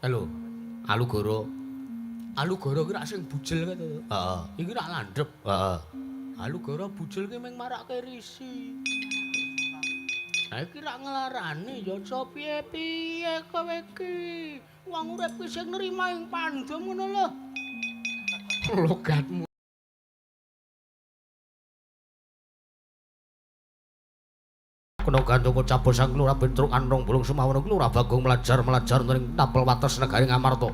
Halo. Alugoro. Alugoro ki rak sing bujel kae to. Heeh. Iki rak landhep. Heeh. Alugoro bujel ki mung marake risi. Lah iki rak nglarani ya aja piye-piye kowe iki. Wong urip ki sing nrima ing pandum ngono lho. Logatmu. Kena gandoko cabur sang Lurah Bentruk Anrong Bulung Sumawono Lurah Bagong melajar-melajar ning tapel wates negari Ngamarta.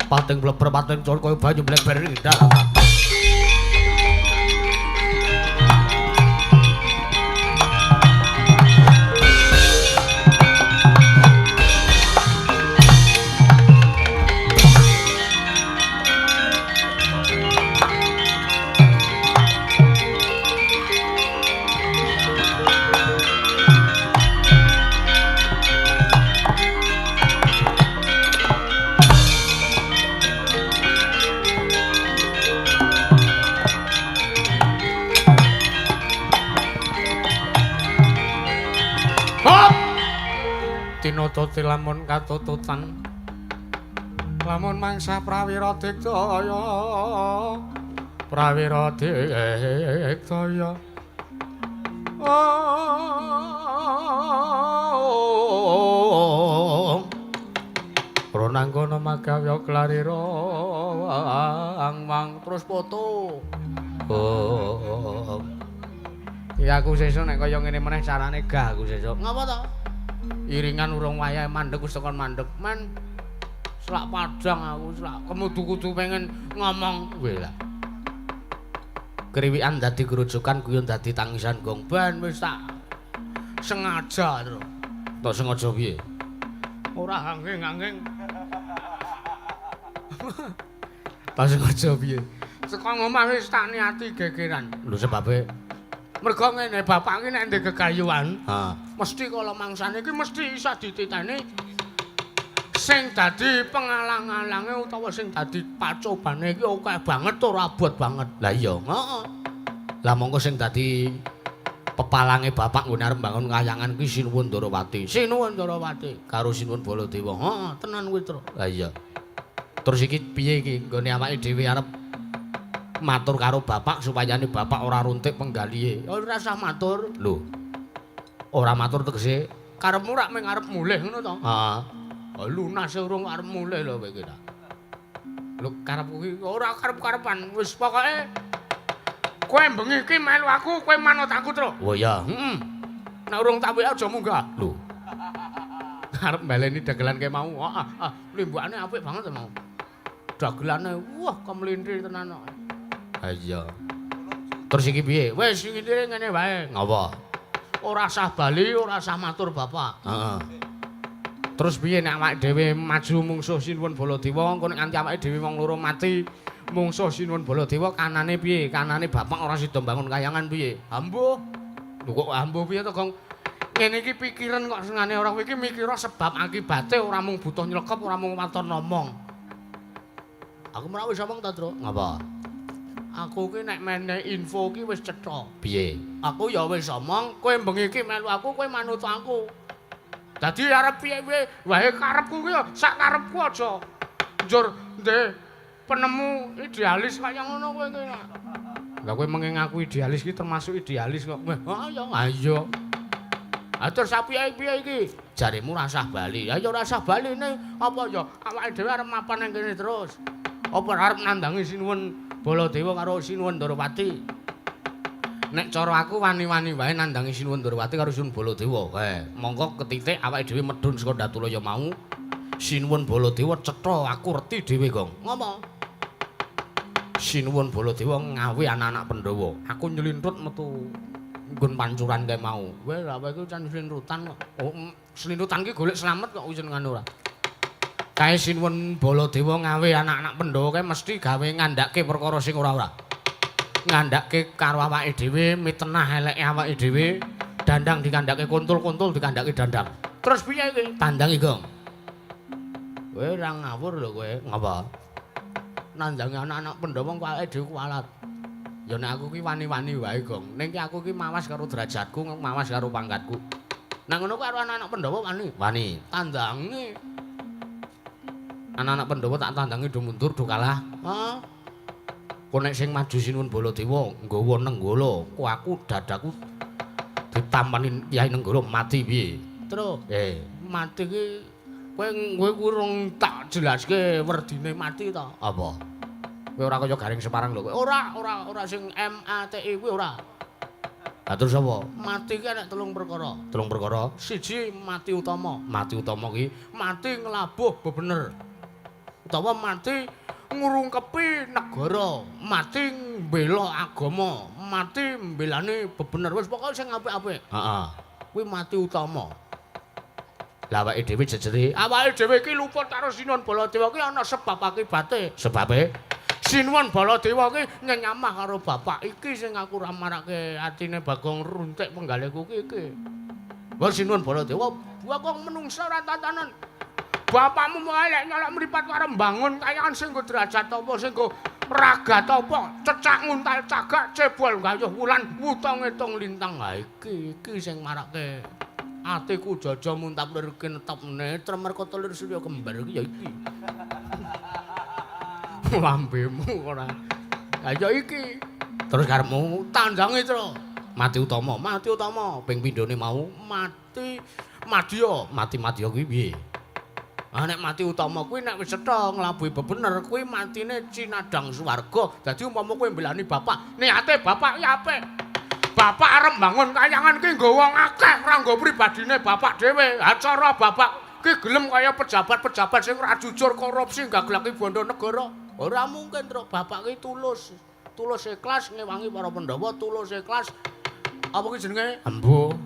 Pating bleber pating cor kaya banyu bleber ing daratan. Tinatati lamun katututan lamun mangsa prawira digdaya prawira digdaya Pranangkana magawya klarira ang-wang terus foto. Ya aku sesuk nek kaya ngene meneh carane gah aku sesuk. Ngapa to? Iringan urung wayahe mandeg wis tekan mandeg men selak padang aku selak kemudu-kudu pengen ngomong kowe lah. Kriwikan dadi grujukan guyon dadi tangisan gong ben wis tak sengaja to. Tok sengaja piye? Ora hanging-hanging. Tak sengaja piye? Saka ngomah wis tak niati gegeran. Lho sebabe mergo ngene bapak ki nek ndek gegayuhan, ha, mesti kala mangsane iki mesti iso dititeni sing dadi pengalang-alange utawa sing dadi pacobane iki akeh banget ora abot banget. Lah iya, heeh. Lah mongko sing dadi pepalange bapak nggone arep mbangun kayangan kuwi Sinuwun Ndarawati. Sinuwun Ndarawati karo Sinuwun Baladewa. Heeh, tenan kuwi, Tru. Lah iya. Terus iki piye iki nggone awake dhewe arep matur karo bapak supayane bapak ora runtik penggalihe. Ora usah matur. Lho. Ora matur tegese karepmu rak mung arep mulih ngono to? Heeh. Lunase urung arep mulih lho kowe iki ta. Lho karepku iki ora karep-karepan, wis pokoke kowe bengi iki melu aku, kowe manut aku, Tru. Oh iya, heeh. Nek urung tak WA aja munggah. Lho. Arep baleni dagelan kae mau. Heeh, limbukane apik banget mau. Dagelane wah kemlinthi tenan kok. Ha iya. Terus iki piye? Wis iki ngene wae. Ngapa? Ora sah bali, ora sah matur bapak. Heeh. Terus piye nek awake dhewe maju mungsuh Sinuwun Baladewa, engko nek nganti awake dhewe wong loro mati mungsuh Sinuwun Baladewa kanane piye? Kanane bapak ora sida mbangun kayangan piye? Ambuh. Lho kok ambuh piye to, Gong? Ngene iki pikiran kok sengane ora kowe iki mikira sebab akibate ora mung butuh nylekep, ora mung waton ngomong. Aku ora wis omong ta, Tru? Ngapa? Aku ki nek menehi info ki wis cetha. Piye? Aku ya wis omong, kowe bengi iki melu aku, kowe manut aku. Dadi arep piye-piye, wae karepku ki ya sak karepku aja. Njur ndek penemu idealis kaya ngono kowe ki. Lah kowe mengeng aku idealis ki termasuk idealis kok. Wah, ayo ayo. Ah terus piye-piye iki? Jaremu rasah bali. Ya ya rasah bali ning apa ya awake dhewe arep mapan nang kene terus. Apa arep nandangi Sinuwun Baladewa karo Sinuwun Ndarawati? Nek cara aku wani-wani wae nandangi Sinuwun Ndarawati karo Sinuwun Baladewa. Monggo ketitik awake dhewe medhun saka Datulaya mau. Sinuwun Baladewa cetha aku reti dhewe, Gong. Ngopo? Sinuwun Baladewa ngawe anak-anak Pandhawa. Aku nylintrut metu nggon pancuran kae mau. Kowe lha kowe iki can slintrutan kok. Oh, slintrutan ki golek slamet kok jenengane ora. Kae Sinuwun Baladewa ngawe anak-anak Pandhawa kae mesti gawe ngandhake perkara sing ora-ora. Ngandhake karo awake dhewe, mitenah eleke awake dhewe, dandang dikandhake kuntul-kuntul dikandhake dandang. Terus piye iki? Tandangi, Gong. Kowe ora ngawur lho kowe. Ngapa? Nandangi anak-anak Pandhawa kok awake dhewe kualat. Ya nek aku ki wani-wani wae, Gong. Ning ki aku ki mawas karo derajatku, mawas karo pangkatku. Nah ngono kuwi karo anak-anak Pandhawa wani. Wani. Tandange. Anak-anak Pandhawa tak tandangi do mundur do kalah. Heeh. Kok nek sing maju Sinuwun Baladewa nggawa Nenggala, kok aku dadaku ditampani Kyai Nenggala mati piye? Truk, mati ki kowe kowe kurang tak jelaske werdine mati ta? Apa? Kowe ora kaya Gareng Semarang lho kowe. Ora, ora, ora sing M A T I kuwi ora. Lah terus apa? Mati ki enek telung perkara. Telung perkara. Siji mati utama. Mati utama ki mati nglabuh bebener. Utawa mati ngrungkepi negara, mati mbela agama, mati mbelani bebener. Wis pokoke sing apik-apik. Heeh. Kuwi mati utama. Lah awake dhewe jejere, awake dhewe iki luput karo Sinuwun Baladewa ki ana sebab akibate. Sebabe Sinuwun Baladewa ki nyenyamah karo bapak iki sing aku ora marake atine Bagong runtik penggalihku ki iki. Wah Sinuwun Baladewa, Bagong menungsa ora tatanan. Bapakmu elek nyolok mripat karo mbangun kayangan sing nggo derajat apa sing nggo ragat apa, cecak nguntal cagak cebol gayuh wulan wuta ngitung lintang. Ha iki iki sing marake atiku jaja muntap lirke netep netra merko telir surya kembar iki ya iki. Lambemu ora. Ha ya iki. Terus karepmu tandange, Tru. Mati utama, mati utama ping pindhone mau mati madya, mati madya kuwi piye? Ah nek mati utama kuwi nek wis cetha nglabuhi bebener kuwi matine cinadang swarga. Dadi umpama kowe mbelani bapak, niate bapak ki apik. Bapak arep mbangun kayangan ki nggo wong akeh, ora nggo pribadine bapak dhewe. Ha cara bapak ki gelem kaya pejabat-pejabat sing ora jujur, korupsi, gaglaki bondo negara. Ora mungkin, Truk. Bapak ki tulus. Tulus ikhlas ngewangi para Pandhawa, tulus ikhlas. Apa ki jenenge? Embuh.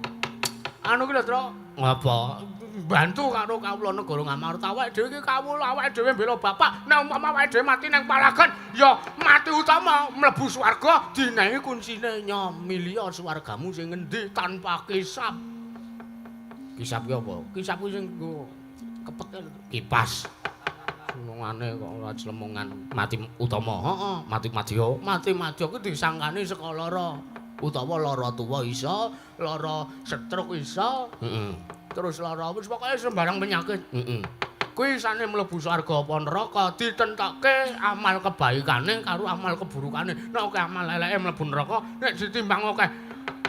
Anu ki lho, Truk. Ngapa? Bantu karo kawula negara Ngamarta. Awake dhewe iki kawula, awake dhewe mbela bapak. Nek umpama awake dhewe mati nang palagan, ya mati utama mlebu swarga, dinehi kuncine nyamilya swargamu sing ngendi tanpa kisap. Kisap ki apa? Kisap kuwi sing nggo kepet kipas. Senengane kok ora clemongan. Mati utama, heeh, mati madya. Mati madya kuwi disangkani saka lara utawa lara tuwa iso, lara stroke iso, heeh. Terus lara wis pokoke sembarang penyakit. Heeh. Kuwi isane mlebu swarga apa neraka ditentokke amal kebaikane karo amal keburukane. Nek akeh amal eleke mlebu neraka, nek ditimbang akeh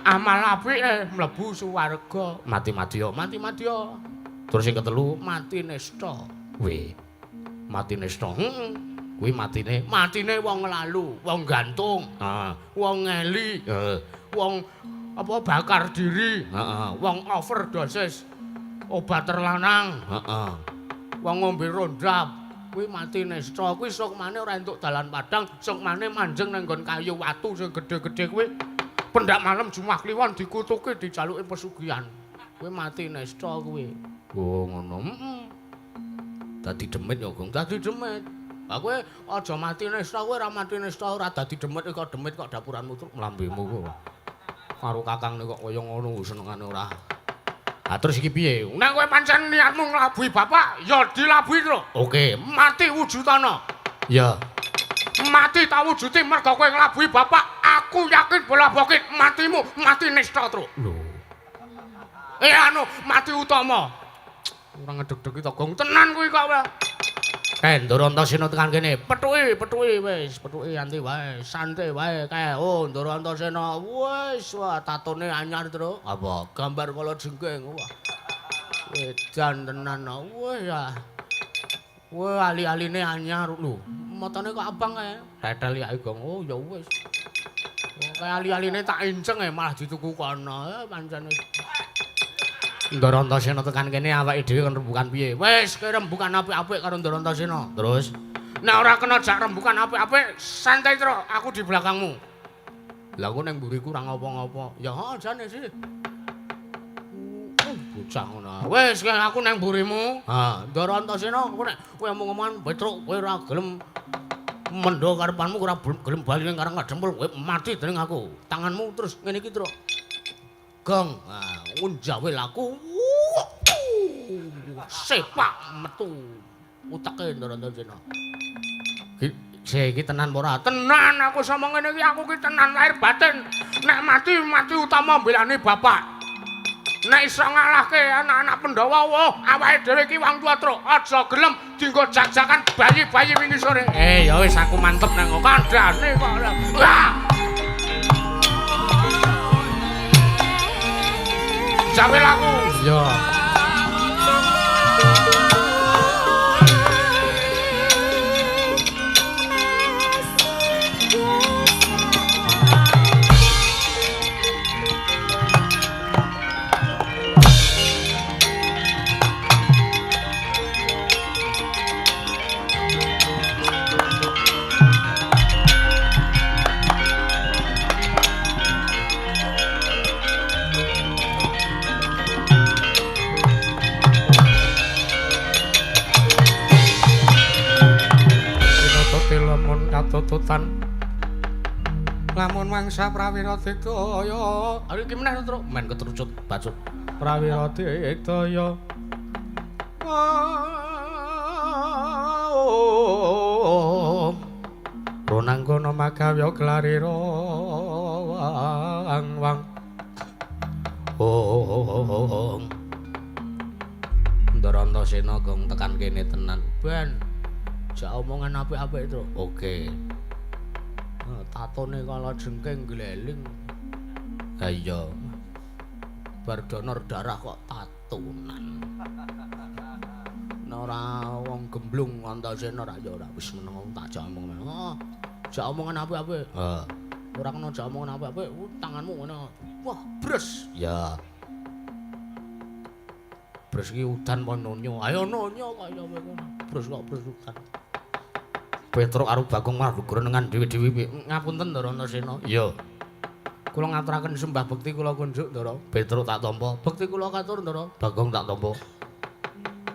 amal apike mlebu swarga. Mati madya, mati madya. Terus sing ketelu mati nista. Weh. Mati nista. Heeh. Kuwi matine, matine wong lalu, wong gantung, heeh, wong ngeli, heeh, wong apa bakar diri, heeh, wong overdosis obat terlanang, heeh. Wong ngombe rondap, kuwi mati nista. Kuwi sukmane ora entuk dalan padang, sukmane manjeng nang nggon kayu watu sing gedhe-gedhe kuwi. Pendak malam Jumat Kliwon dikutuki dijaluki pesugihan. Kuwi mati nista kuwi. Oh ngono. Heeh. Dadi demit ya, Gong. Dadi demit. Lah kowe aja mati nista, kowe ora mati nista ora dadi demit kok demit kok dapuranmu truk lambemu kowe. Karo kakangne kok kaya ngono senengane ora. Ha terus iki piye? Nek kowe pancen niatmu nglabuhi bapak, ya dilabuhi, Truk. Oke, mati wujudana. Ya. Mati ta wujude merga kowe nglabuhi bapak, aku yakin bola bokit matimu mati nista, Truk. Lho. Anu mati utama. Ora ngedeg-degi to, Gong. Tenan kuwi kok. Ndoro Antasena tekan kene. Pethuki, pethuki wis, pethuki anti wae, santai wae kae. Oh, Ndoro Antasena. Wis, wah tatone anyar, Truk. Apa? Gambar kala jengking. Wah. Wedan tenan. Wah ya. Wah, ali-aline anyar lho. Matane kok abang kae. Tetel ya, Gong. Oh, ya wis. Kae ali-aline tak inceng malah dituku kono. Pancen wis. Ndoro Antasena tekan kene awake dhewe kon rembukan piye? Wis, kowe rembukan apik-apik karo Ndoro Antasena. Terus nek ora kena jak rembukan apik-apik, santai, Truk, aku di belakangmu. Lah aku ning mburiku ora ngopo-ngopo. Ya heeh jane sih. Bocah ngono. Wis, aku ning mburimu. Ha, Ndoro Antasena, aku nek kowe omong-omongan Petruk, kowe ora gelem mendho karepanmu, ora gelem bali ning Karang Kadempul, kowe mati dening aku. Tanganmu terus ngene iki, Truk. Gong, nah, njawe laku. Sepak metu uteke Ndoro Antasena. Iki tenan apa ora? Tenan aku sama ngene iki, aku ki tenan lahir batin. Nek mati mati utama mbelani bapak. Nek iso ngalahke anak-anak Pandhawa, wah awake dhewe iki wong tuwa, Truk. Aja gelem Dienggo jak-jakan bayi-bayi wingi sore. Ya wis aku mantep nang kandhane kok. Wah. Jawel aku. Iya. Katututan lamun mangsa prawira digdaya. Ayo iki meneh Truk, men ketrucut bacut. Prawira digdaya. Ronangkono magawya klarira wang wang. Om. Ndara Antasena gong tekan kene tenan. Ben. Jak omongan apik-apik, Truk. Oke. Tatone kala jengking gleling. Ha iya. Bar donor darah kok tatonan. Nek ora wong gemblung Antasena ra ya ora wis meneng tak jak omong. Heeh. Jak omongan apik-apik. Heeh. Ora kena jak omongan apik-apik, tanganmu ngono. Wah, bres. Ya. Bres iki udan apa nonyo? Ayo nonyo kaya kowe. Bres kok bres udan. Petruk karo Bagong malah grenengan dhewe-dhewe. Ngapunten Ndara Antasena. Iya. Kula ngaturaken sembah bekti kula kunjuk Ndara. Petruk tak tampa. Bekti kula katur Ndara. Bagong tak tampa.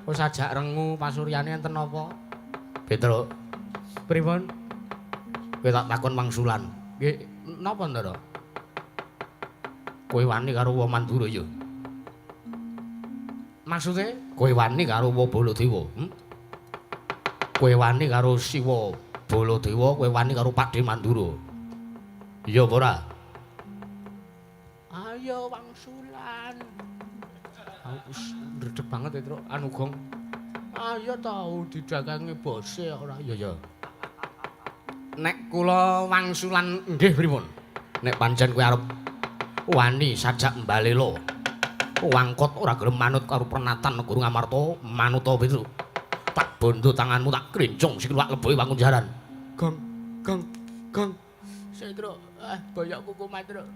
Wis ajak rengu pasuryane enten napa? Petruk, Pripun? Kowe tak takon wangsulan. Nggih, napa Ndara? Kowe wani karo Wa Mandura ya? Maksude kowe wani karo Wa Baladewa? Kowe wani karo Siwa Baladewa, kowe wani karo Pakde Mandura. Iya apa ora? Ayo wangsulan. Aku wis ndredeg banget ya, Truk. Anu gong. Ayo tau didagangi bose ora? Iya ya. Nek kula wangsulan nggih pripun? Nek pancen kowe arep wani sajak mbalela. Wangkot ora gelem manut karo pernatan Guru Ngamarta, manuta Petruk. Tak bondo tanganmu tak krincung sikil wak leboke wangun jaran. Gong, gong, gong. Sik, Truk. Boyokku kumat, Truk.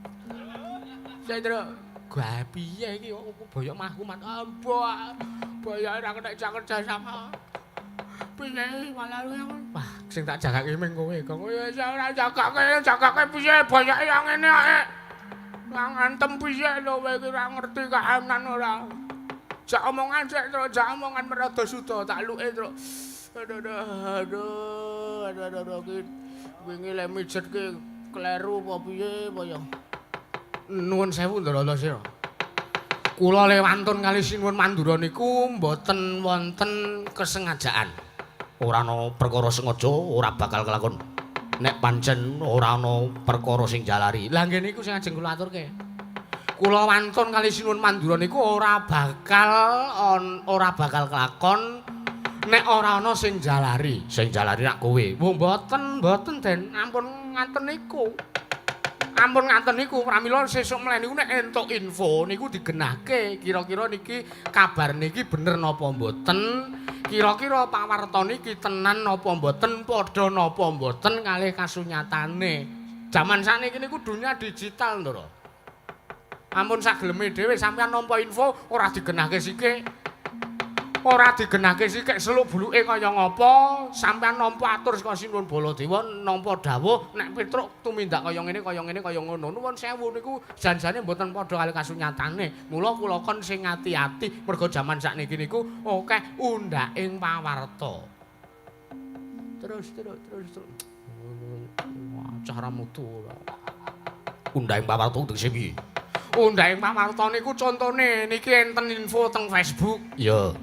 Sik, Truk. Gua piye iki kok boyok mah kumat. Ambo. Boyoke ora kena kerja sama. Piye malah wah, sing tak jagake ming kowe, Gong. Wis ora jagake, jagake piye boyoke yang ngene kok. Ngantem piye lho kowe iki ora ngerti kahanan ora. Jak omongan sik, Truk, jak omongan merada suda tak luke, Truk. Aduh aduh aduh aduh aduh iki wingi le mijet ki kleru apa piye apa ya. Nuwun sewu Ndara Antasena. Kula lewantun kali Sinuwun Mandura niku mboten wonten kesengajaan. Ora ana perkara sengaja ora bakal kelakon. Nek pancen ora ana perkara sing jalari. Lah nggih niku sing ajeng kula aturke. Kula wantun kali Sinuwun Mandura niku ora bakal kelakon nek ora ana sing jalari. Sing jalari rak kowe. Wo mboten, mboten Den, ampun ngaten niku. Ampun ngaten niku, pramila sesuk mleh niku nek entuk info niku digenahke, kira-kira niki kabar niki bener napa mboten, kira-kira pawarta niki tenan napa mboten, padha napa mboten kalih kasunyatane. Jaman sakniki niku dunia digital, Ndara. Ampun sageleme dhewe sampeyan nampa info ora digenahke sithik. Ora digenahke sithik seluk buluke kaya ngapa, sampeyan nampa atur saka Sinuwun Baladewa nampa dawuh nek Petruk tumindak kaya ngene kaya ngene kaya ngono. Nuwun sewu niku jan-jane mboten padha kali kasunyatane. Mula kula kon sing ati-ati mergo jaman sakniki niku akeh undhaking pawarta. Terus terus terus terus. Wah, cara mutu ora. Undhaking pawarta tegese piye? Undhaking pawarta niku contone niki enten info teng Facebook. Iya.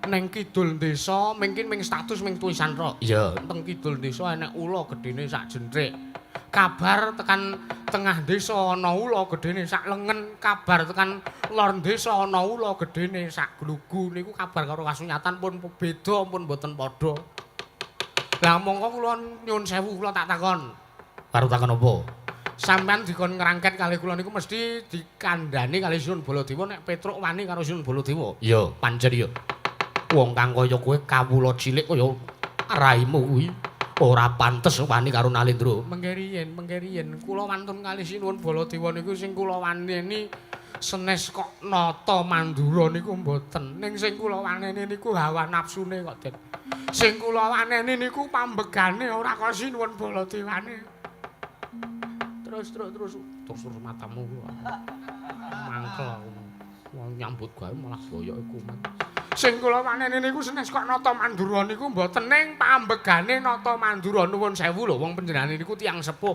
Neng kidul desa mungkin ming status ming tulisan tok. Iya. Teng kidul desa enek ula gedene sak jentrik. Kabar tekan tengah desa ana ula gedene sak lengen, kabar tekan lor desa ana ula gedene sak glugu niku kabar karo kasunyatan pun beda pun mboten padha. Lah mongko kula nyuwun sewu kula tak takon. Karo takon apa? Sampeyan dikon ngrangket kalih kula niku mesti dikandhani kalih Sinuwun Baladewa nek Petruk wani karo Sinuwun Baladewa. Iya, pancen iya. Wong kang kaya kowe kawula cilik kaya raimu kuwi ora pantes wani karo Nalendra. Mengke riyen kula wantun kalih Sinuwun Baladewa niku sing kula waneni senes kok nata mandura niku mboten. Ning sing kula waneni niku hawa nafsune kok, Den. Sing kula waneni niku pambegane ora kok Sinuwun Baladewane. Terus matamu mangkel aku. Wong nyambut gawe malah boyoke kumat. Sing kula waneni niku senes kok nata mandura niku mboten ning pambegane nata mandura nuwun sewu lho wong panjenengane niku tiyang sepuh.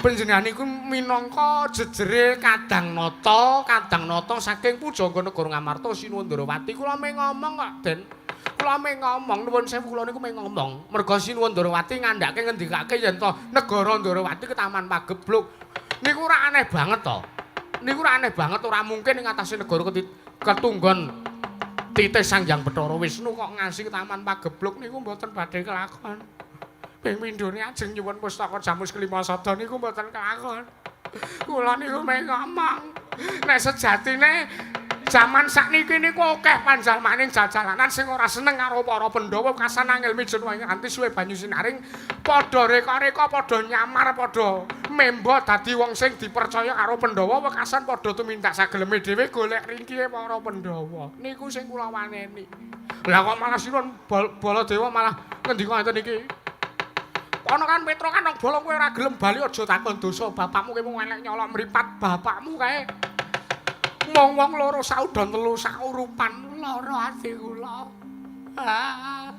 Panjenengane niku minangka jejere Kadang Nata saking pujangga negara Ngamarta Sinuwun Ndarawati. Kula mung ngomong kok, Den. Kula mung ngomong nuwun sewu kula niku mung ngomong. Merga Sinuwun Ndarawati ngandhake ngendikake yen to negara Ndarawati ke Taman Pagebluk. Niku ora aneh banget to. Niku ora aneh banget, ora mungkin ing atase negara ketunggon titih Sang Hyang Bathara Wisnu kok ngasih Taman Pagebluk niku mboten badhe kelakon. Ping pindhone ajeng nyuwun pustaka Jamus Kelima Sada niku mboten kelakon. Kula niku mung ngomong nek sejatine jaman sakniki niku akeh panjalmaning jajalanan sing ora seneng karo para Pandhawa kasan angel mijen wae nganti suwe banyu sinaring padha reka-reka padha nyamar padha membo dadi wong sing dipercaya karo Pandhawa wekasan padha tumindak sageleme dhewe golek ringkihe para Pandhawa niku sing kula waneni. Lah kok malah Sinuwun Baladewa malah ngendika ngeten iki. Ana kan Petruk kan nang bolong kowe ora gelem bali aja takon dosa bapakmu kowe mung elek nyolok mripat bapakmu kae. Mong wong loro saudon telu saurupan lara ati kula. Ah.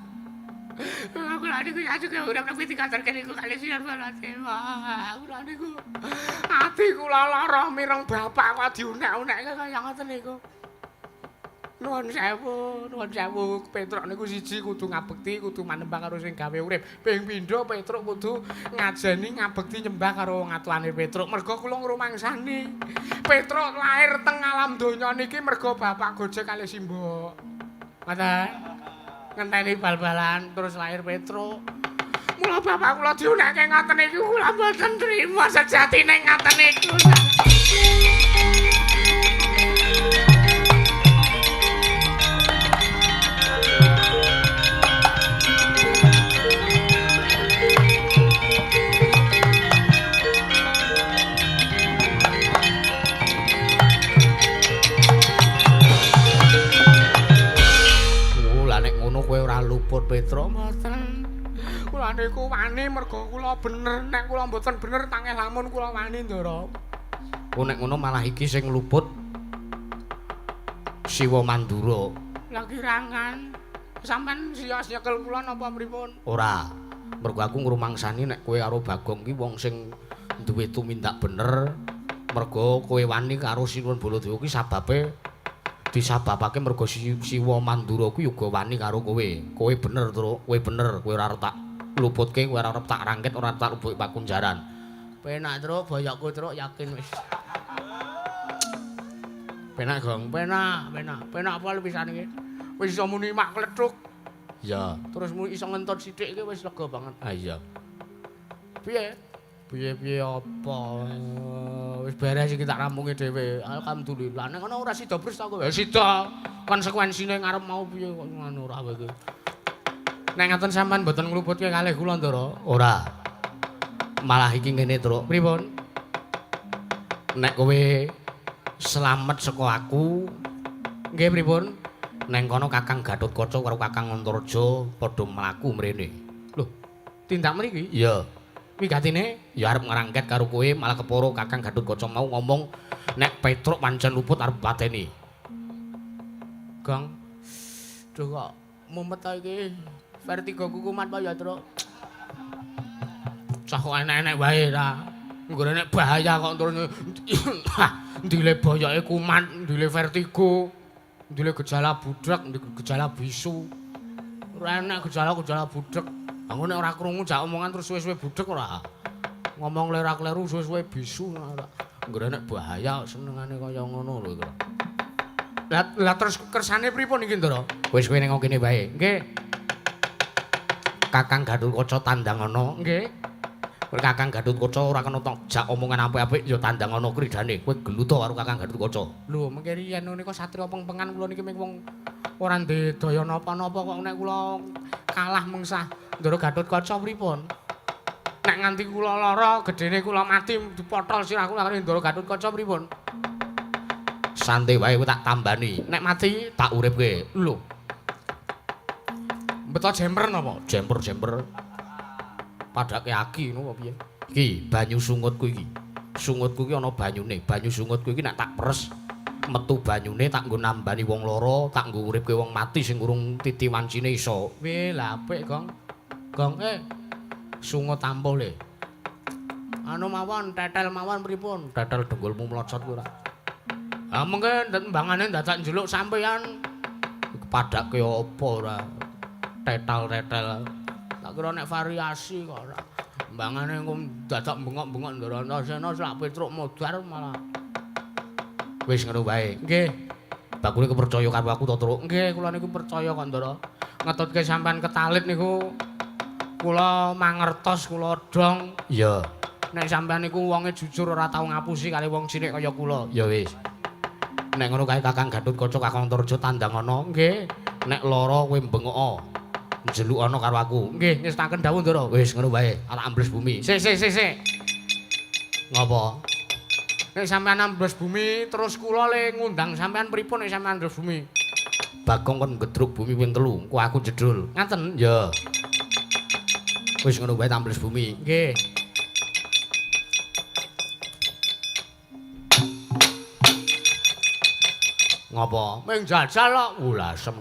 Kula niku ajeng ora nepi dikaturke niku kalih Sinuwun Baladewa. Kula niku ati kula lara mireng bapak kok diunek-unekke kaya ngoten niku. Nuwun sewu Petruk niku siji kudu ngabekti, kudu manembah karo sing gawe urip. Ping pindho Petruk kudu ngajeni ngabekti nyembah karo wong atuane Petruk. Merga kula ngrumangsani Petruk lair teng alam donya niki merga bapak gojek kalih simbok. Ngoten. Ngenteni bal-balan terus lahir Petruk. Mula bapak kula diunekke ngoten niku kula mboten trima sejatine ngoten niku. Kowe ora luput Petruk mboten. Kula niku wani merga kula bener, nek kula mboten bener tangeh lamun kula wani Ndara. Oh nek ngono malah iki sing luput Siwa Mandura. Lah kirangan. Sampeyan siyos nyekel kula napa pripun? Ora. Mergo aku ngrumangsani nek kowe karo Bagong ki wong sing duwe tumindak bener. Mergo kowe wani karo Sinuwun Baladewa ki sababe disababake mergo Siwa Mandura kuwi uga wani karo kowe. Kowe bener, Truk. Kowe bener, kowe ora arep tak luputke, kowe ora arep tak rangket, ora arep tak lubuke pakunjaran. Penak, Truk, boyokku, Truk, yakin wis. Penak, Gong. Penak, penak. Penak apa pisan iki? Wis iso muni mak klethuk. Iya. Terus muni iso ngentut sithik iki wis lega banget. Ah iya. Piye? Piye-piye apa? Wis beres iki tak rampungi dhewe. Alhamdulillah. Nek ngono ora sida bres ta kowe. Ya sida. Konsekuensine ngarep mau piye kok ngono ora kowe iki. Nek ngaten sampean mboten ngluputke kalih kula, Ndara. Ora. Malah iki ngene, Truk. Pripun? Nek kowe slamet saka aku, nggih pripun? Neng kono Kakang Gatotkaca karo Kakang Antareja padha mlaku mrene. Lho, tindak mriki? Iya. Wigatine ya arep ngrangket karo kowe malah keporo Kakang Gatotkaca mau ngomong nek Petruk pancen luput arep pateni. Gong. Duh kok mumet ta iki. Vertigo ku kumat apa ya, Truk? Cah kok enek-enek wae ta. Nggone nek bahaya kok turun ndile boyoke kumat, ndile vertigo. Ndile gejala budhek, ndile gejala bisu. Ora enek gejala-gejala budhek. Aku nek ora krungu jak omongan terus suwe-suwe budhek ora. Ngomong lera-kleru suwe-suwe bisu ora. Nggone nek bahaya senengane kaya ngono lho iki. Lah terus kersane pripun iki, Ndara? Wis kowe ning kene wae. Nggih. Kakang Gatotkaca tandang ana. Nggih. Kowe Kakang Gatotkaca ora kena tok jak omongan apik-apik ya tandang ana kridane. Kowe gelut karo Kakang Gatotkaca. Lho, mengke riyen nika satriya pengpengan kula niki mung wong ora ndek daya napa-napa kok nek kula kalah mengsah Ndara Gatotkaca pripun? Nek nganti kula lara, gedene kula mati dipotol sirah kula karo Ndara Gatotkaca pripun? Santai wae kowe tak tambani. Nek mati tak uripke. Lho. Beto jemper napa? Jemper-jemper. Padake aki ngono apa piye? Iki banyu sungutku iki. Sungutku iki ana banyune. Banyu sungutku iki nek tak peres metu banyune tak nggo nambani wong lara, tak nggo uripke wong mati sing urung titi wancine iso. Weh, lha apik, Gong. Gong, sungut ampuh le. Anu mawon, tetel mawon pripun? Tetel dengkulmu mlocot kuwi ora. Ah mengke tembangane dadak njeluk sampeyan. Padake apa ora? Tetel-tetel. Tak kira nek variasi kok ora. Mbangane engko dadak bengok-bengok Ndara Antasena selak Petruk modar malah. Wis ngono wae. Nggih. Bakule kepercaya karo aku to, Truk? Nggih, kula niku percaya kok, Ndara. Ngetutke sampean ketalit niku kula mangertos, kula dong. Iya. Nek sampean niku wonge jujur ora tau ngapusi kali wong cilik kaya kula. Ya wis. Nek ngono kae Kakang Gatotkaca Kakang Antarja tandang ana. Nggih. Nek lara kowe bengok. Njeluk ana karo aku. Nggih, ngestaken dawuh, Ndara. Wis ngono wae, arep ambles bumi. Sik sik sik sik. Ngopo? Nek sampean ambles bumi terus kula le ngundang sampean pripun nek sampean ambles bumi? Bagong kon gedruk bumi ping 3, engko aku jedul. Ngaten? Ya. Wis ngono wae ambles bumi. Nggih. Ngopo? Ming jajal kok. Lasem.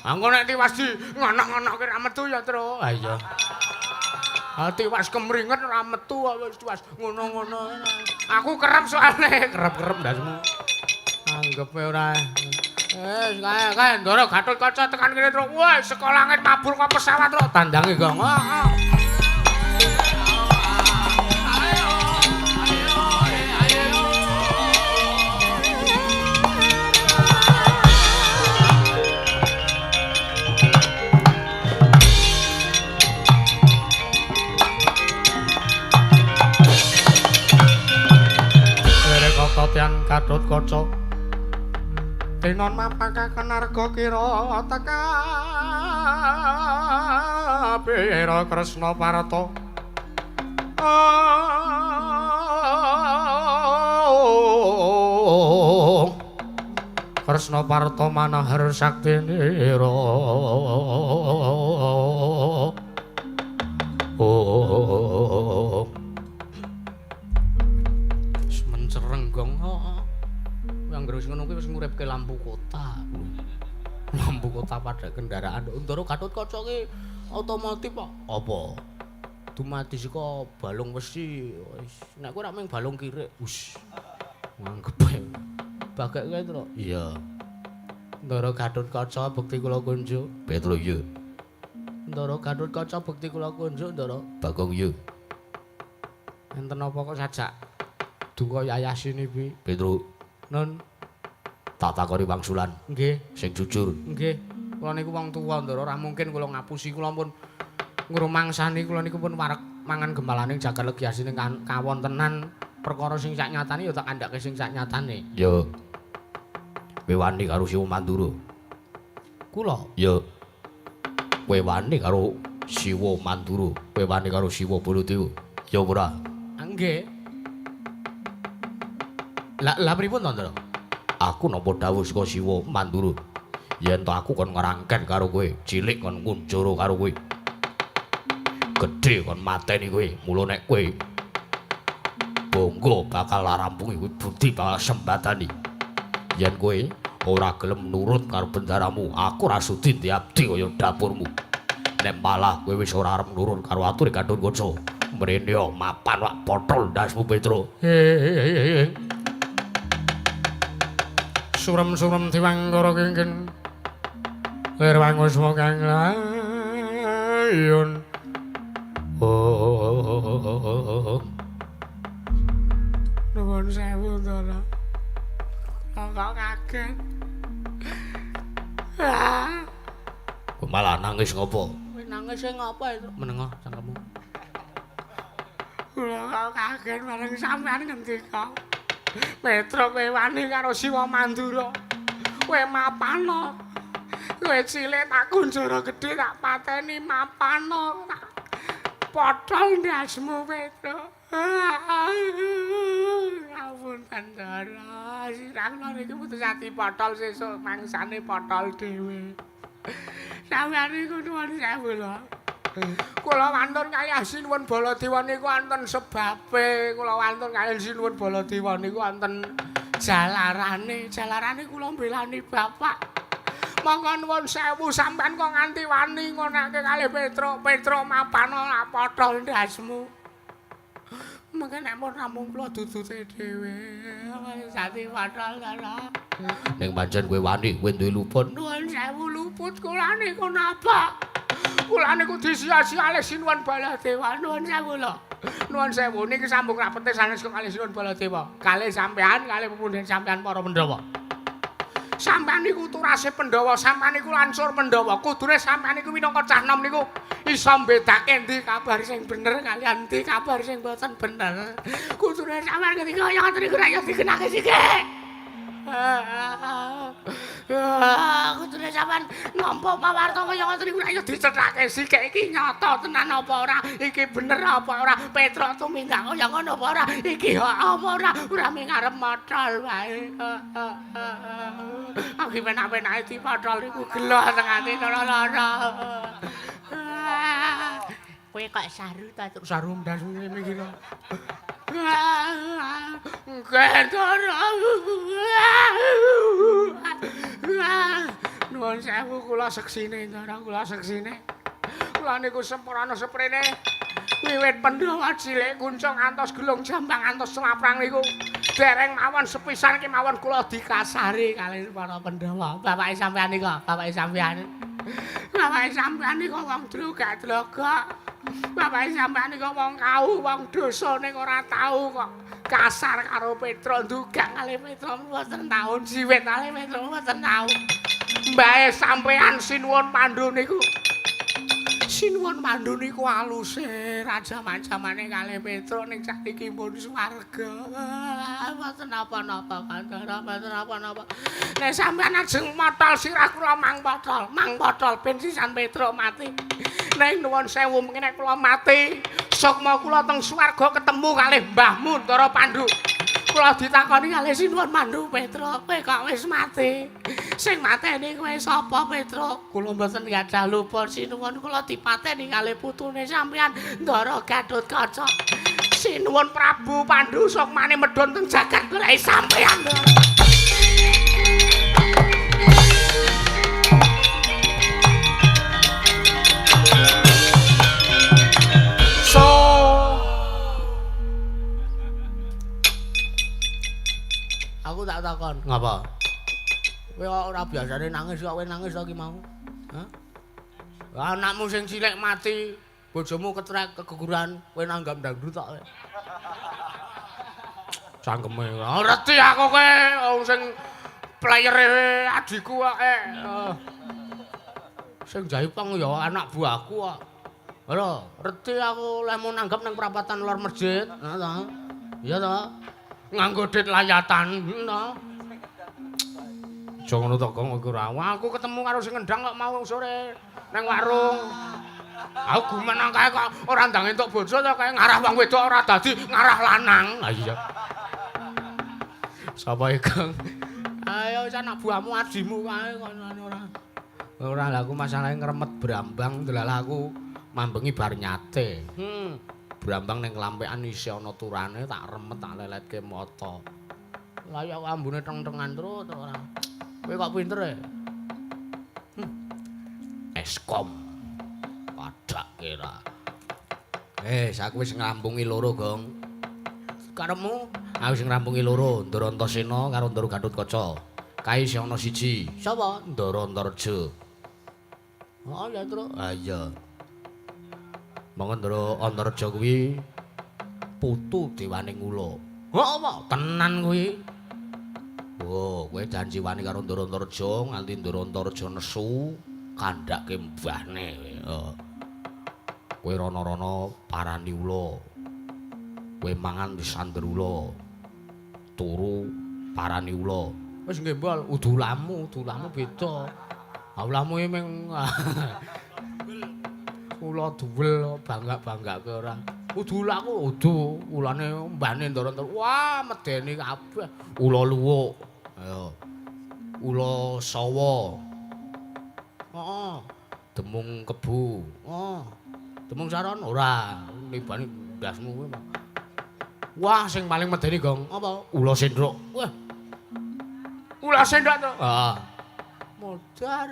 Angko nek tiwas di ngono-ngonoke ra metu ya, Tru. Ha iya. Ha tiwas kemringet ra metu kok wis tiwas ngono-ngono. Aku kerep soalne, kerep-kerep ndasmu. Anggepe ora. Kae kae Ndara Gatotkaca tekan kene, Tru. Wah, saka langit mabur kok pesawat, Tru. Tandange gong. Heeh. Tatian Gatotkaca tinon mapakaken arga kira teka pira Kresna Parta. Kresna Parta manahar saktinira. Oh. Mencereng gong. Heeh. Anggere wis ngono kuwi wis nguripke lampu kota. Lampu kota pada kendaraan. Ndara Gatotkaca ki otomotif kok. Apa? Dumadi saka balung wesi. Wis nek kowe ora mung balung kirik. Wis. Nganggep ae. Bageke Tru. Iya. Ndara Gatotkaca bekti kula kunjuk. Petro iya. Ndara Gatotkaca bekti kula kunjuk, Ndara. Bagong iya. Enten apa kok sajak duka yayasini pi? Petro. Nun. Tak takoni wangsulan. Nggih. Sing jujur. Nggih. Kula niku wong tuwa, Ndara, ora mungkin kula ngapusi. Kula pun ngrumangsani kula niku pun wareg mangan gembalaning jagat legi asine kawontenan perkara sing sak nyatane ya tak kandhake sing sak nyatane. Ya. Kowe wani karo Siwa Mandura? Kula? Ya. Kowe wani karo Siwa Mandura, kowe wani karo Siwa Baladewa? Ya ora? Nggih. Lah lah pripun to, Ndara? Aku nampa dawuh saka Siwa Mandura. Yen to aku kon ngrangken karo kowe, cilik kon ngunjara karo kowe. Gedhe kon mateni kowe. Mula nek kowe bangga bakal rampungi kowe budi bakal sembatani. Yen kowe ora gelem nurut karo bendaramu, aku ora sudi diabdi kaya dapurmu. Nek malah kowe wis ora arep nurut karo ature Gatotkaca, mrene mapan wak potol ndasmu Petro. Surem-surem diwangkara kingkin. Lir wangusma kang layun. Oh. Nuwun sewu, Ndara. Kok kaget. Kok malah nangis ngopo? Kowe nangis sing ngopo itu? Menengah cangkemmu. Kula kok kaget bareng sampean ngendika. Petruk kowe wani karo Siwa Mandura. Kowe mapano. Kowe cilik tak kunjara gedhe tak pateni mapano. Tak potol ndasmu Petruk. Ampun Ndara, sirah kula niki putus ati potol sesuk mangsane potol dhewe. Sampeyan niku nuwun sewu lho. Kula wantun kalih Sinuwun Baladewa niku wonten sebabe, kula wantun kalih Sinuwun Baladewa niku wonten jalarane, jalarane kula mbelani bapak. Monggo nuwun sewu sampean kok nganti wani ngonake kalih Petruk, Petruk mapano lak potol ndasmu. Mengke nek mun namung kula dudute dhewe, sati potol lho. Ning pancen kowe wani, kowe duwe luput. Nuwun sewu luput kula niku napa? Kula niku disia-sia Sinuwun Baladewa. Nuwun sewu lho. Nuwun sewu niki sambung rapete sanes kok kalih Sinuwun Baladewa. Kalih sampean, kalih pepundhen sampean para Pandhawa. Sampean niku turase Pandhawa, sampean niku lansur Pandhawa. Kudune sampean niku minangka cah nom niku iso mbedake endi kabar sing bener kaliyan endi kabar sing boten bener. Kudune sampean ketika kaya ngoten niku ra ya dikenake sithik. Kudune sampean nampa pawarta kaya ngoten niku ra ya dicethake sithik iki nyata tenan apa ora, iki bener apa ora, Petruk tumindak kaya ngono apa ora, iki apa ora, ora mung arep motol wae. Aku penak-penake dipotol niku gelo teng ati lara-lara. Kowe kok saru ta, Truk? Saru ndasmu ngene iki lho. Nuwun sewu kula seksine, Ndara, kula seksine. Kula niku sempurna seprene wiwit Pandhawa cilik kuncung antos gelung jambang antos selaprang niku dereng mawon sepisan kemawon kula dikasari kalih para Pandhawa. Bapake sampean niku, bapake sampean. Bapake sampean niku wong drogak-drogak. Bapake sampean niku wong kau, wong dosa ning ora tau kok kasar karo Petruk, ndugak kalih Petruk mboten taun, jiwit kalih Petruk mboten tau. Mbahe sampean Sinuwun Pandu niku. Sinuwun Pandu niku aluse raja macamane kalih Petruk ning sakniki pun swarga. Mboten napa-napa Kandara, mboten napa-napa. Nek sampean ajeng motol sirah kula mang potol ben sisan Petruk mati. Nek nuwun sewu mengke nek kula mati, sukma kula teng swarga ketemu kalih mbahmu Ndara Pandu. Kula ditakoni kalih Sinuwun Pandu, Petruk, kowe kok wis mati? Sing mateni kowe sapa, Petruk? Kula mboten gadah lupa Sinuwun, kula dipateni kalih putune sampean Ndara Gatotkaca. Sinuwun Prabu Pandu sukmane medhun teng jagat goleki sampean. Aku tak takon, ngapa? Kowe kok ora biasane nangis kok kowe nangis to ki mau? Hah? Anakmu sing cilik mati, bojomu ketrek keguguran, kowe nanggap dangdut tok. Cangkeme. Ngerti aku kowe wong sing playere adhiku kok. Sing jaipong ya anak buahku kok. Lho, ngerti aku lehmu nanggap nang perapatan lor masjid, heeh ta? Iya ta? Nganggo dit layatan, to. Aja ngono to, Gong, iku ora. Aku ketemu karo sing ngendang kok mau sore nang warung. Aku gumenang kae kok ora ndang entuk bojo to kae ngarah wong wedok ora dadi ngarah lanang. Ha iya. Sapa iki, Gong? Ayo wis anak buahmu adimu kae kono ora. Ora lah aku masalahe ngremet brambang delalah aku mambengi bar nyate. Brambang ning lampekan isih ana turane tak remet tak leletke mata. Lah ya kok ambune teng-tengan terus ora. Kowe kok pinter e? Eskom. Padak kira. Aku wis ngrampungi loro, Gong. Karepmu? Aku wis ngrampungi loro, Ndara Antasena karo Ndara Gatotkaca. Kae isih ana siji. Sapa? Ndara Antareja. Oh ya, Truk. Ha iya. Monggo Ndara Antareja kuwi putu dewaning ula. Heeh apa? Tenan kuwi. Oh, kowe janji wani karo Ndara Antareja nganti Ndara Antareja nesu kandhake mbahne. Heeh. Kowe rono-rono parani ula. Kowe mangan disander ula. Turu parani ula. Wis nggih, Mbol, udulamu, udulamu beda. Ulamu iki ming ula duwel bangga-banggake ora. Udulaku udu, ulane mbahne Ndara Antareja. Wah, medeni kabeh. Ula luwuk. Ayo. Ula sawa. Heeh. Demung kebu. Heeh. Demung saron ora, nibane ndasmu kuwi. Wah, sing paling medeni, Gong. Apa? Ula sendok. Wah. Ula sendok to. Heeh. Modar.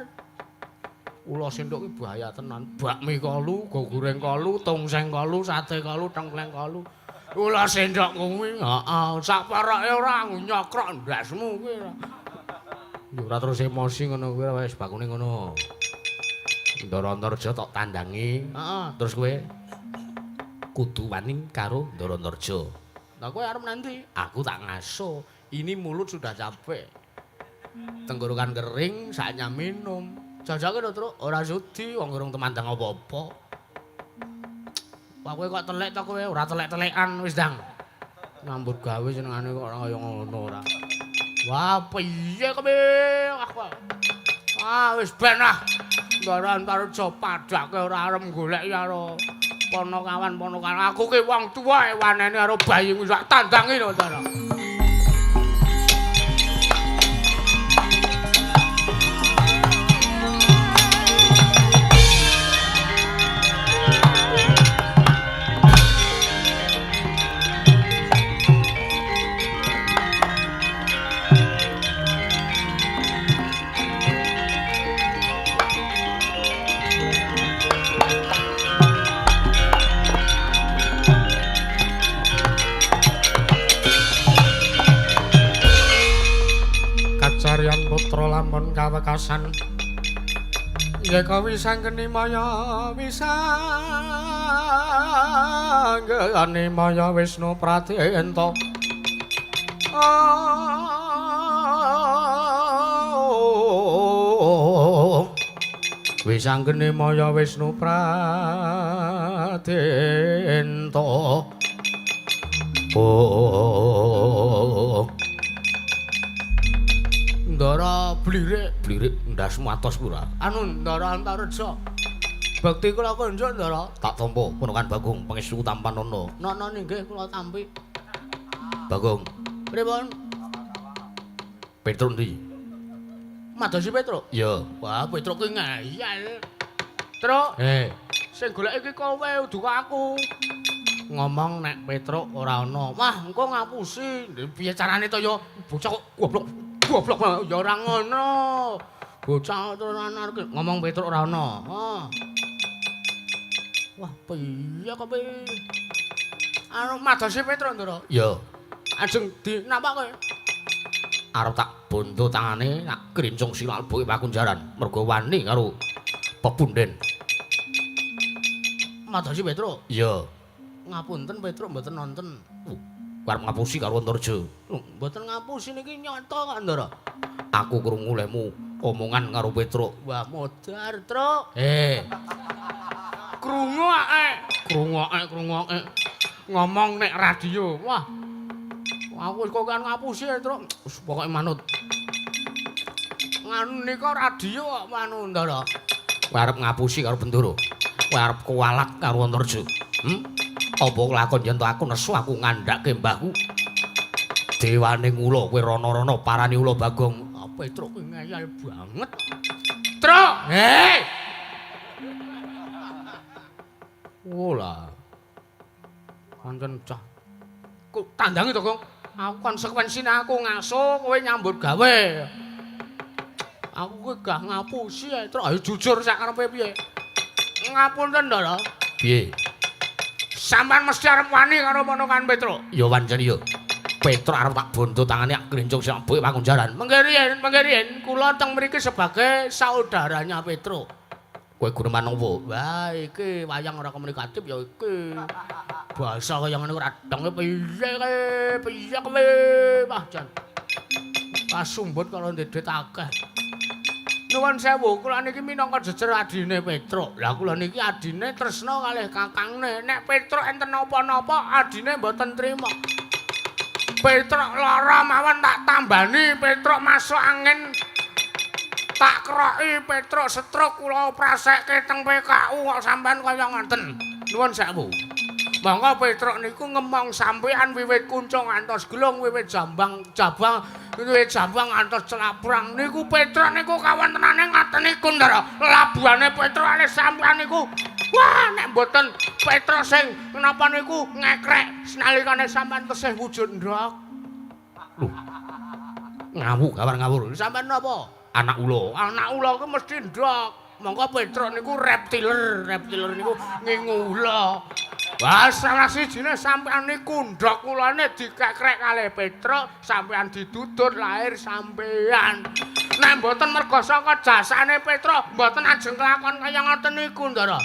Ula sendok ki bahaya tenan. Bakmi kolu, go goreng kolu, tongseng kolu, sate kolu, tengkleng kolu. Ula sendok kuwi, heeh, sak paroke ora nyokrok ndasmu kuwi. Ya ora terus emosi ngono kuwi wis bakune ngono. Ndara Antareja tok tandangi. Heeh, terus kowe kudu wani karo Ndara Antareja. Lah kowe arep nanti? Aku tak ngaso. Ini mulut sudah capek. Tenggorokan kering, saatnya minum. Jajake lho, Truk, ora sudi wong urung temandang apa-apa. Wah, kowe kok telek to kowe? Ora telek-telekan wis, Dang. Nyambut gawe senengane kok ora kaya ngono ora. Wah, piye kowe? Ah, wis ben ah. Ndara Antareja padake ora arep goleki karo ponokawan-ponokan. Aku ki wong tuwa wanene karo bayi wis tak tandangi lho, Ndara. Kacaryan putra lamun kawekasan yeka wisanggeni maya wisanggeni maya Wisnu Pradenta. Wisanggeni maya Wisnu Pradenta. Oh. Ndara blirik, blirik ndasmu atos pura. Anu Ndara Antareja. Bekti kula konjuk Ndara. Tak tampa ponakan Bagong pangestu tampanana. Nana nggih kula tampi. Bagong. Pripun? Petruk ndi? Madosi Petruk? Iya. Wah, Petruk ki ngeyel. Truk. Sing golek iki kowe udu aku. Ngomong nek Petruk ora ana. Wah, engko ngapusi. Piye carane to ya? Bocah kok goblok. Goblok ya ora ngono. Bocah tenan ngomong Petruk ora ana. Ha. Wah, piye kok piye? Anu madosi Petruk, Ndara. Iya. Ajeng dinapak kowe. Arep tak bondo tangane, tak grincung silal boke pakunjaran mergo wani karo pepunden. Madosi Petruk? Iya. Ngapunten Petruk mboten nonton. Arep ngapusi karo Antareja. Lho, mboten ngapusi niki nyata kok, Ndara. Aku krungu lehmu omongan karo Petruk. Wah, modar, Truk. Krungoke, krungoke, krungoke. Ngomong nek radio. Wah. Aku wis kok kan ngapusi, Truk. Wis pokoke manut. Nganu nika radio kok manu, Ndara. Kowe arep ngapusi karo Bendoro. Kowe arep kualat karo Antareja. Apa lakon yen to aku nesu aku ngandhake mbahku. Dewane ngula kowe rono-rono parani ula Bagong. Petruk kuwi ngeyel banget. Truk, hei. Ola. Pancen cah. Kok tandangi to, Gong? Aku konsekuensine aku ngaso kowe nyambut gawe. Aku kuwi gak ngapusi, Truk. Ayo jujur sak karepe piye? Ngapunten, Ndara. Piye? Sampeyan mesti arep wani karo ponakan Petruk. Ya wancen ya. Petruk arep tak bondo tangane ak klincung sak buke pakunjaran. Mengke riyen kula teng mriki sebagai saudaranya Petruk. Kowe guneman opo? Wah, iki wayang ora komunikatif ya iki. Basa kaya ngene ora dong piye kowe? Piye kowe? Wah, jan. Kasumbut karo ndek dhuwit akeh. Nuwun sewu, kula niki minangka jejer adine Petruk. Lah kula niki adine tresna kalih kakangne. Nek Petruk enten napa-napa adine mboten trima. Petruk lara mawon tak tambani, Petruk masuk angin tak keroki, Petruk stroke kula prasekke teng PKU kok sampean kaya ngoten. Nuwun sewu. Monggo Petruk niku ngemong sampean wiwit kuncung ngantos gelung, wiwit jambang jabang, wiwit jambang ngantos celaprang. Niku Petruk niku kawontenane ngaten niku, Ndara. Labuhane Petruk alih sampean niku. Wah, nek mboten Petruk sing napa niku ngekrek nalikane sampean tesih wujud ndok. Lho. Ngawur, kabar ngawur. Sampean napa? Anak ula. Anak ula ku mesti ndok. Monggo Petruk niku reptiler, reptiler niku ngingu ula. Wah, salah sijine sampean niku ndok ulane dikekrek kalih Petruk, sampean didudut lahir sampean. Nek mboten merga saka jasane Petruk, mboten ajeng kelakon kaya ngoten niku, Ndara.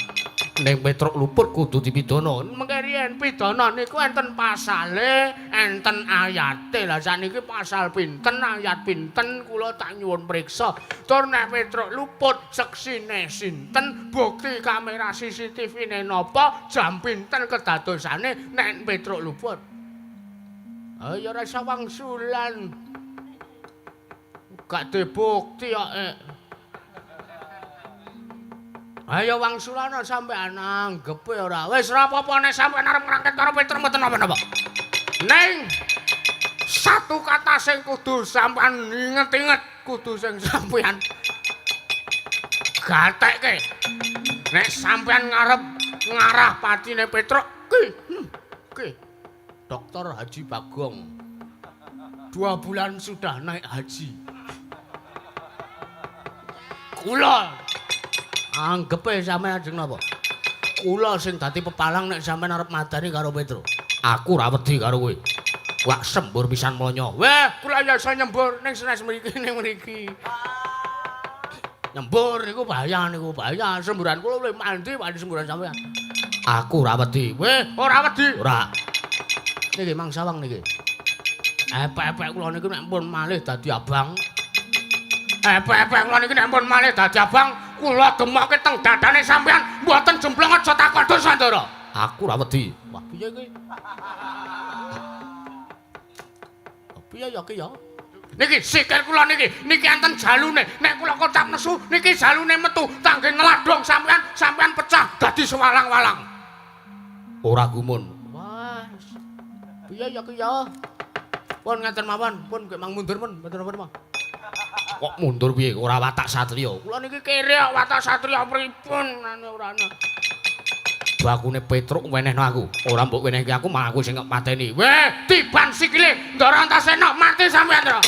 Ning Petruk luput kudu dipidana. Mengke riyen pidana niku enten pasale, enten ayate. Lah sakniki pasal pinten, ayat pinten kula tak nyuwun priksa. Tur nek Petruk luput seksine sinten, bukti kamera CCTV-ne napa, jam pinten kedadosane nek Petruk luput. Ayo ora iso wangsulan. Gak de bukti kok. Ayo wangsulana sampean anggepe ora. Wis ora apa-apa nek sampean arep ngrangket karo Petruk mboten napa-napa. Ning satu kata sing kudu sampean inget-inget, kudu sing sampean gatekke. Nek sampean ngarep ngarah patine Petruk ki, ki Dokter Haji Bagong 2 bulan sudah naik haji. Kula anggepe sampean ajeng napa? Kula sing dadi pepalang nek sampean arep madani karo Petruk. Aku ora wedi karo kowe. Wak sembur pisan mlonyo. Weh, kula ya iso nyembur ning senes mriki ning mriki. Nyembur niku bahaya niku, bahaya. Semburan kula luwih mandi wani semburan sampean. Aku ora wedi. Weh, ora wedi. Ora. Niki Mang Sawang niki. Epek-epek kula niki nek pun malih dadi abang. Epek-epek kula niki nek pun malih dadi abang, kula demokke teng dadane sampean, mboten jemplung aja takon dosa, Ndara. Aku ora wedi. Wah, piye iki? Piye ya ki ya? Niki sikil kula niki, niki enten jalune. Nek kula kocap nesu, niki jalune metu, tangge ngeladong sampean, sampean pecah dadi sewalang-walang. Ora gumun. Wah. Piye ya ki ya? Pun ngaten mawon, pun gek mang mundur pun, mboten napa-napa. Kok mundur piye? Ora watak satriya. Kula niki kere kok watak satriya pripun ane ora ana. Bakune Petruk wenehno aku. Ora mbok wenehke aku malah aku sing mateni. Weh, tiban sikile Ndara Antasena mati sampean, Ndara.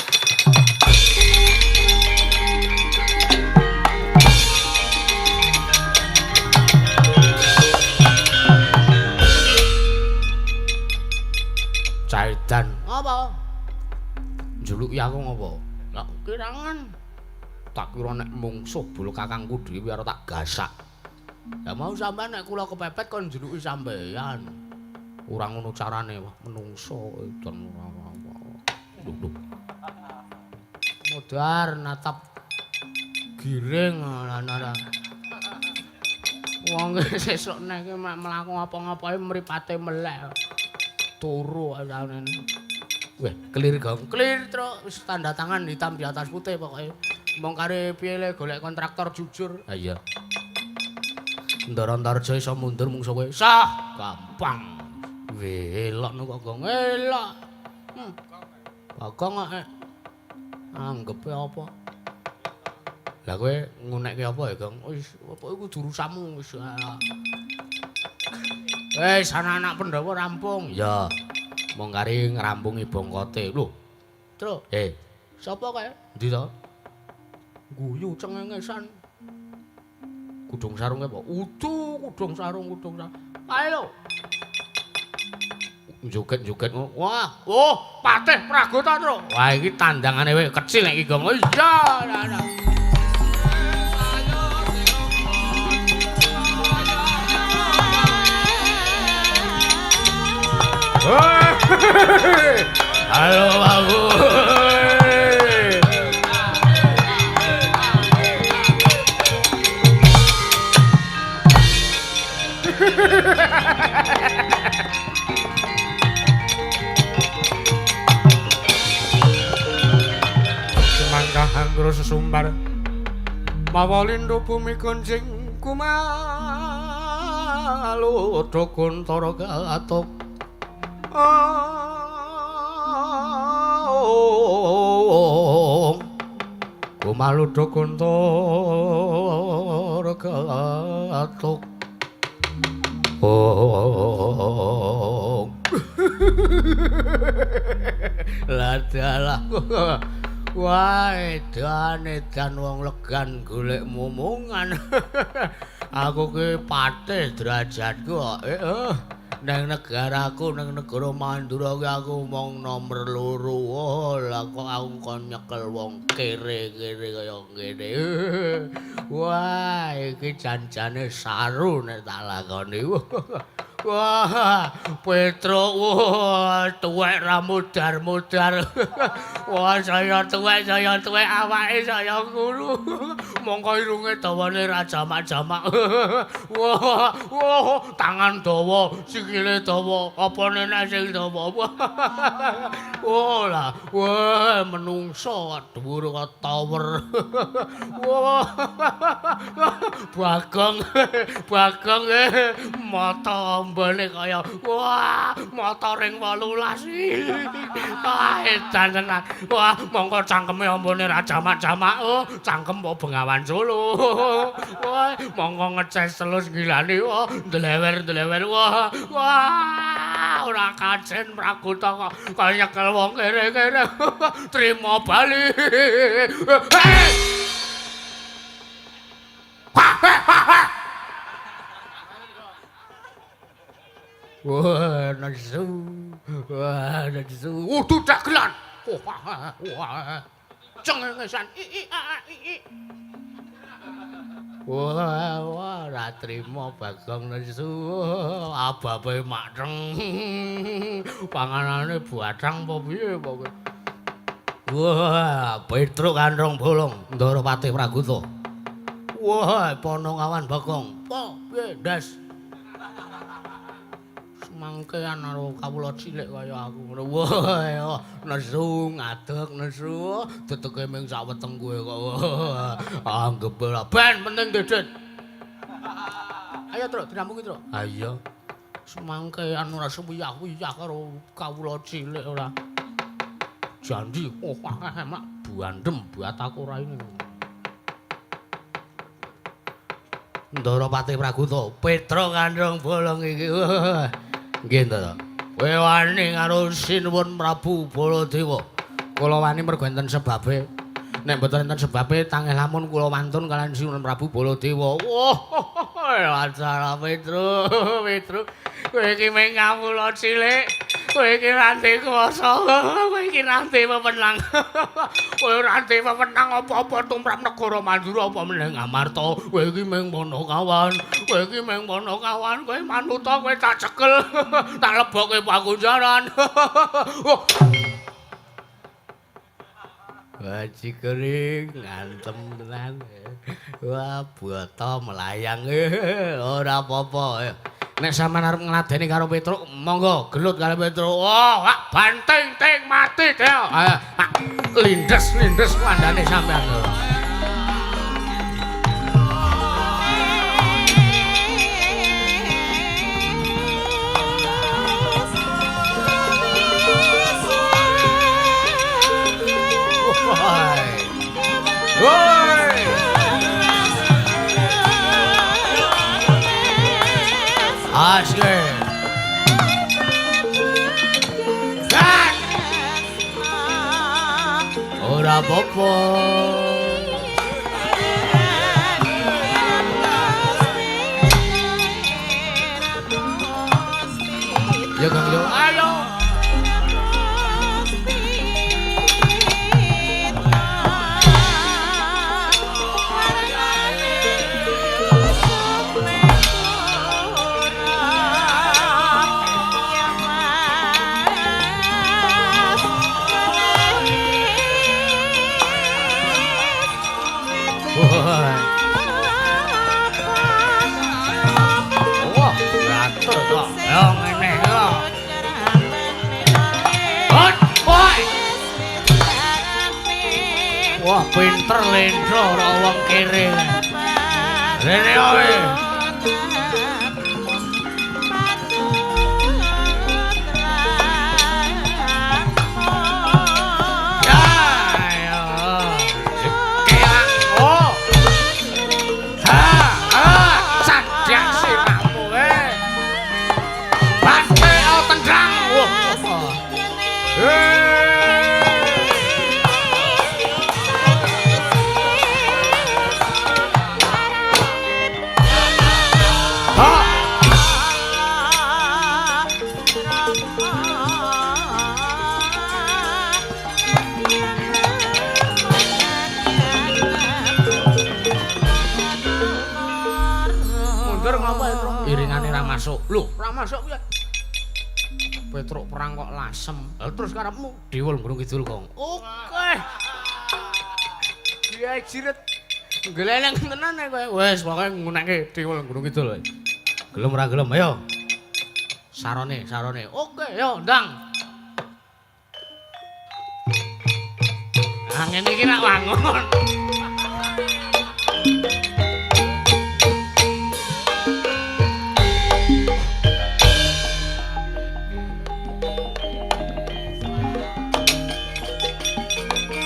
Caidan. Apa? Njuluki aku ngopo? Lah kirangan. Tak kira nek mungsuh bolo kakangku dhewe arep tak gasak. Lah mau sampean nek kula kepepet kon njuluki sampean. Ora ngono carane, wah menungso edan ora. Lho. Modar natap giring ana. Wong sesuk nek mlaku apa-apa mripate melek. Turu asane. Weh, clear gong. Clear truk wis tanda tangan hitam di atas putih pokoke. Mong kare piye le golek kontraktor jujur. Ha iya. Ndara Antarja iso mundur mungsuh kowe. Sah, gampang. Weh, elokno kok gong. Elok. Bagong kok anggepe apa? Lah kowe ngunekke apa ya, Gong? Wis, apa iku jurusanmu wis. Wis anak-anak Pandhawa rampung. Ya. Mong kari ngrampungi bongkote. Lho, Truk. Sapa kae? Endi to? Guyu cengengesan. Kudung sarung apa? Udu, kudung sarung, kudung sarung. Kae lho. Joget-joget ngono. Wah, oh, Patih Pragota, Tru. Wah, iki tandangane wae kecil nek iki, Gong. Iya, nah. Halo, aku. Semangka anggur sesumbar mawa lindu bumi gonjing kumalu kuntara gatuk. Kumalu kuntara gatuk. Oh. Ladalah. Wah, edan edan wong legan golek mumungan. Aku ki patih derajatku kok. Nang negaraku, nang negara Mandura ki aku mung nomer 2. Oh, lah kok aku kon nyekel wong kere-kere kaya ngene. Wah, iki jan-jane saru nek tak lakoni. Wah, Petruk, wah, tuwek ra mudar-mudar. Wah, saya tuwek awake saya nguru. Mongko irunge dawane ra jamak-jamak. Wah, wah, tangan dawa, sikile dawa, apa nenek sing dawa. Wah, lah, wah, menungso dhuwur kaya tower. Wah, Bagong, Bagong, mata ambane kaya wah, mata ring 18. Wah, edan tenan. Wah, mongko cangkeme ambane ra jamak-jamak. Oh, cangkem apa Bengawan Solo. Wah, mongko ngeces telus gilane. Wah, ndlewer-ndlewer. Wah, wah, ora kajen Pragota kok kaya nyekel wong kere-kere. Trimo bali. Wah, nesu. Wah, nesu. Udu dagelan. Wah, wah. Cengengesan. I i a i i. Wah, wah, ra trimo Bagong nesu. Ababe mateng. Panganane buatang apa piye pokoke. Wah, Petruk Kandrong Bolong, Ndara Patih Pragota. Wah, Ponokawan Bagong. Po, piye, Ndas? Mangkean karo kawula cilik kaya aku ngono. Wah, nesu ngadeg nesu, teteke ming sak weteng kowe kok. Anggep ora ben penting dedet. Ayo, Truk, dinampungi, Truk. Ha iya. Semangkean ora suwiyah-wiyah karo kawula cilik ora. Janji, oh mak bandem buat aku ora ini. Ndara Patih Pragota, Petruk Kandrong Bolong iki. Nggih, Ndara. Kowe wani karo Sinuwun Prabu Baladewa. Kula wani mergo enten sebabe. Nek mboten enten sebabe tangeh lamun kula wantun kaliyan Sinuwun Prabu Baladewa. Wah, acara Petruk, Petruk. Kowe iki mung kawula cilik. Kowe iki ra ndek kuwasa. Kowe iki ra ndek wewenang. Kowe ora ndek wewenang apa-apa tumrap negara Mandura apa meneh Ngamarta. Kowe iki mung Ponokawan. Kowe iki mung Ponokawan. Kowe manuta kowe tak cekel. Tak lebokke pakunjaran. Wah, cikering ngantem tenan. Wah, buta melayang. Ora apa-apa. Nek sampean arep ngladeni karo Petruk, monggo gelut karo Petruk. Wah, banting ting mati dhek. Lindes-lindes kandhane sampean. Woi. Asik. Ora apa-apa. Ya Kang yo. Ayo. Wah, pinter lendro ora wong kere. Rene kowe. Ya, ya. Kelang. Oh. Ha, ha, candhak sirahmu eh. Bante oh, tendang. Wah. Ha. Mundur ngapa Petruk? Iringane ra masuk. Lho, ra masuk piye? Petruk perang kok lasem. Lah terus karepmu Diwul Gunung Kidul, Kong. Oke. Iya jiret. Gleleng tenan e kowe. Wis pokoke ngunekke Diwul Gunung Kidul. Gelem ora gelem, ayo. Sarone, sarone. Oke, yo ndang. Nah, ngene iki rak wangun.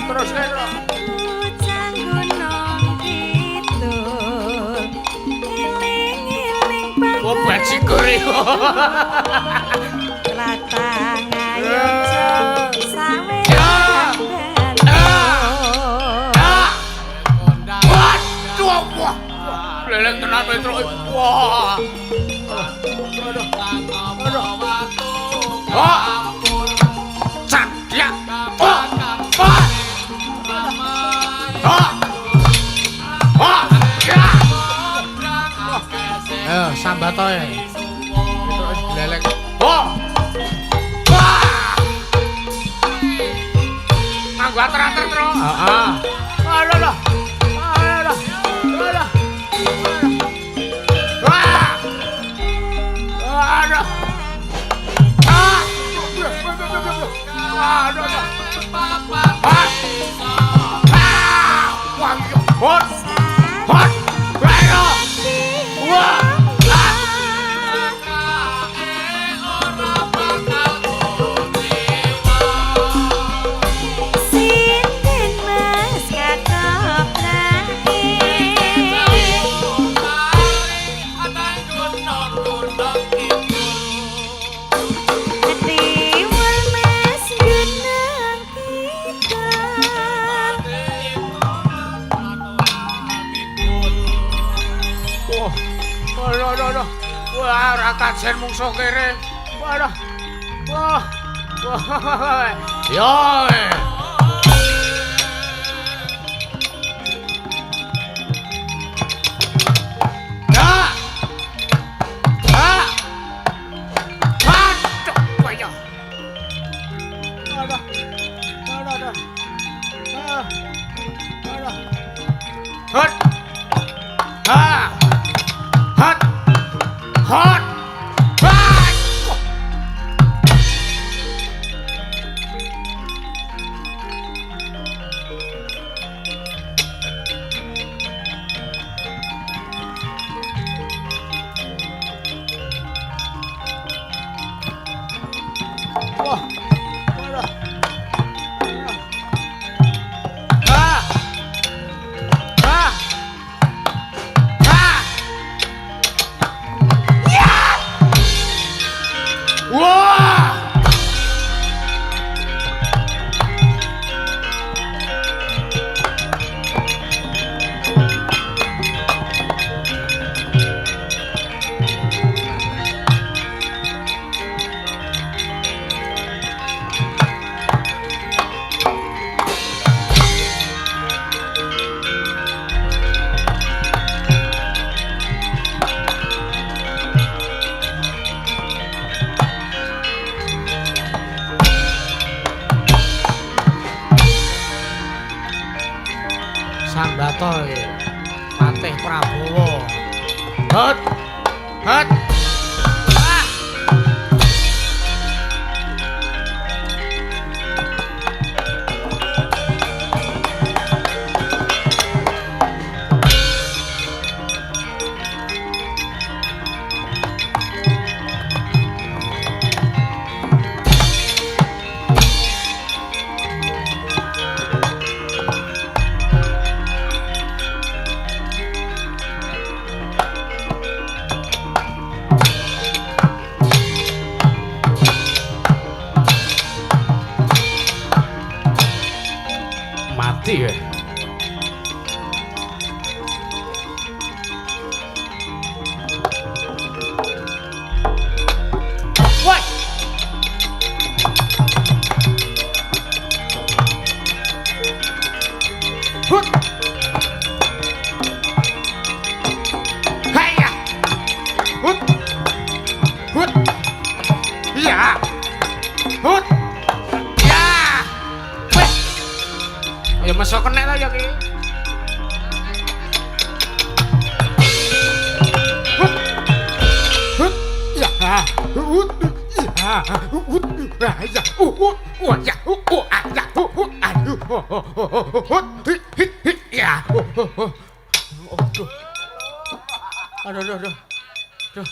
Terus kae, Oh, bajigur iku. Latang ayo sawe. Waduh, wah. Leleng tenan Petruk. Wah. Aduh. Wah. Candyak. Wah. Wah. Wah. Wah. Ya. Ayo sambat ae. Petruk wis gleleng. Wah. Wah. Nganggo ater-ater, Tru. Heeh. Alah lah. Alah. Alah. Wah. Aduh. Ah. Aduh. Ah. Ah. Wah, iya. Hot. Hot. Ayo. Wah. Ah. Sinden Mas katok nae. Tiwul Mas Gunung Kidul. Wah. Aduh, aduh, aduh. Wah, ora kajen mungsuh kere. Waduh. Wah. Wah. Yo. Ya. Ha. Waduh, waya. Aduh. Aduh, aduh. Ah. Aduh. Hot. Ha. Hot. Hot. Hot. mati. Woi. Hut. Haya. Hut. Hut. Iya. Hut. Ya. Weh. Ya masuk kena ta ya ki. Hut. Hut. Ya. Hut. Ya. Hut. Ya. Hut. Ya. Hut. Ya. Hut. Aduh. Hut. Hit. Hit. Ya. Aduh. Aduh, aduh, aduh. Aduh.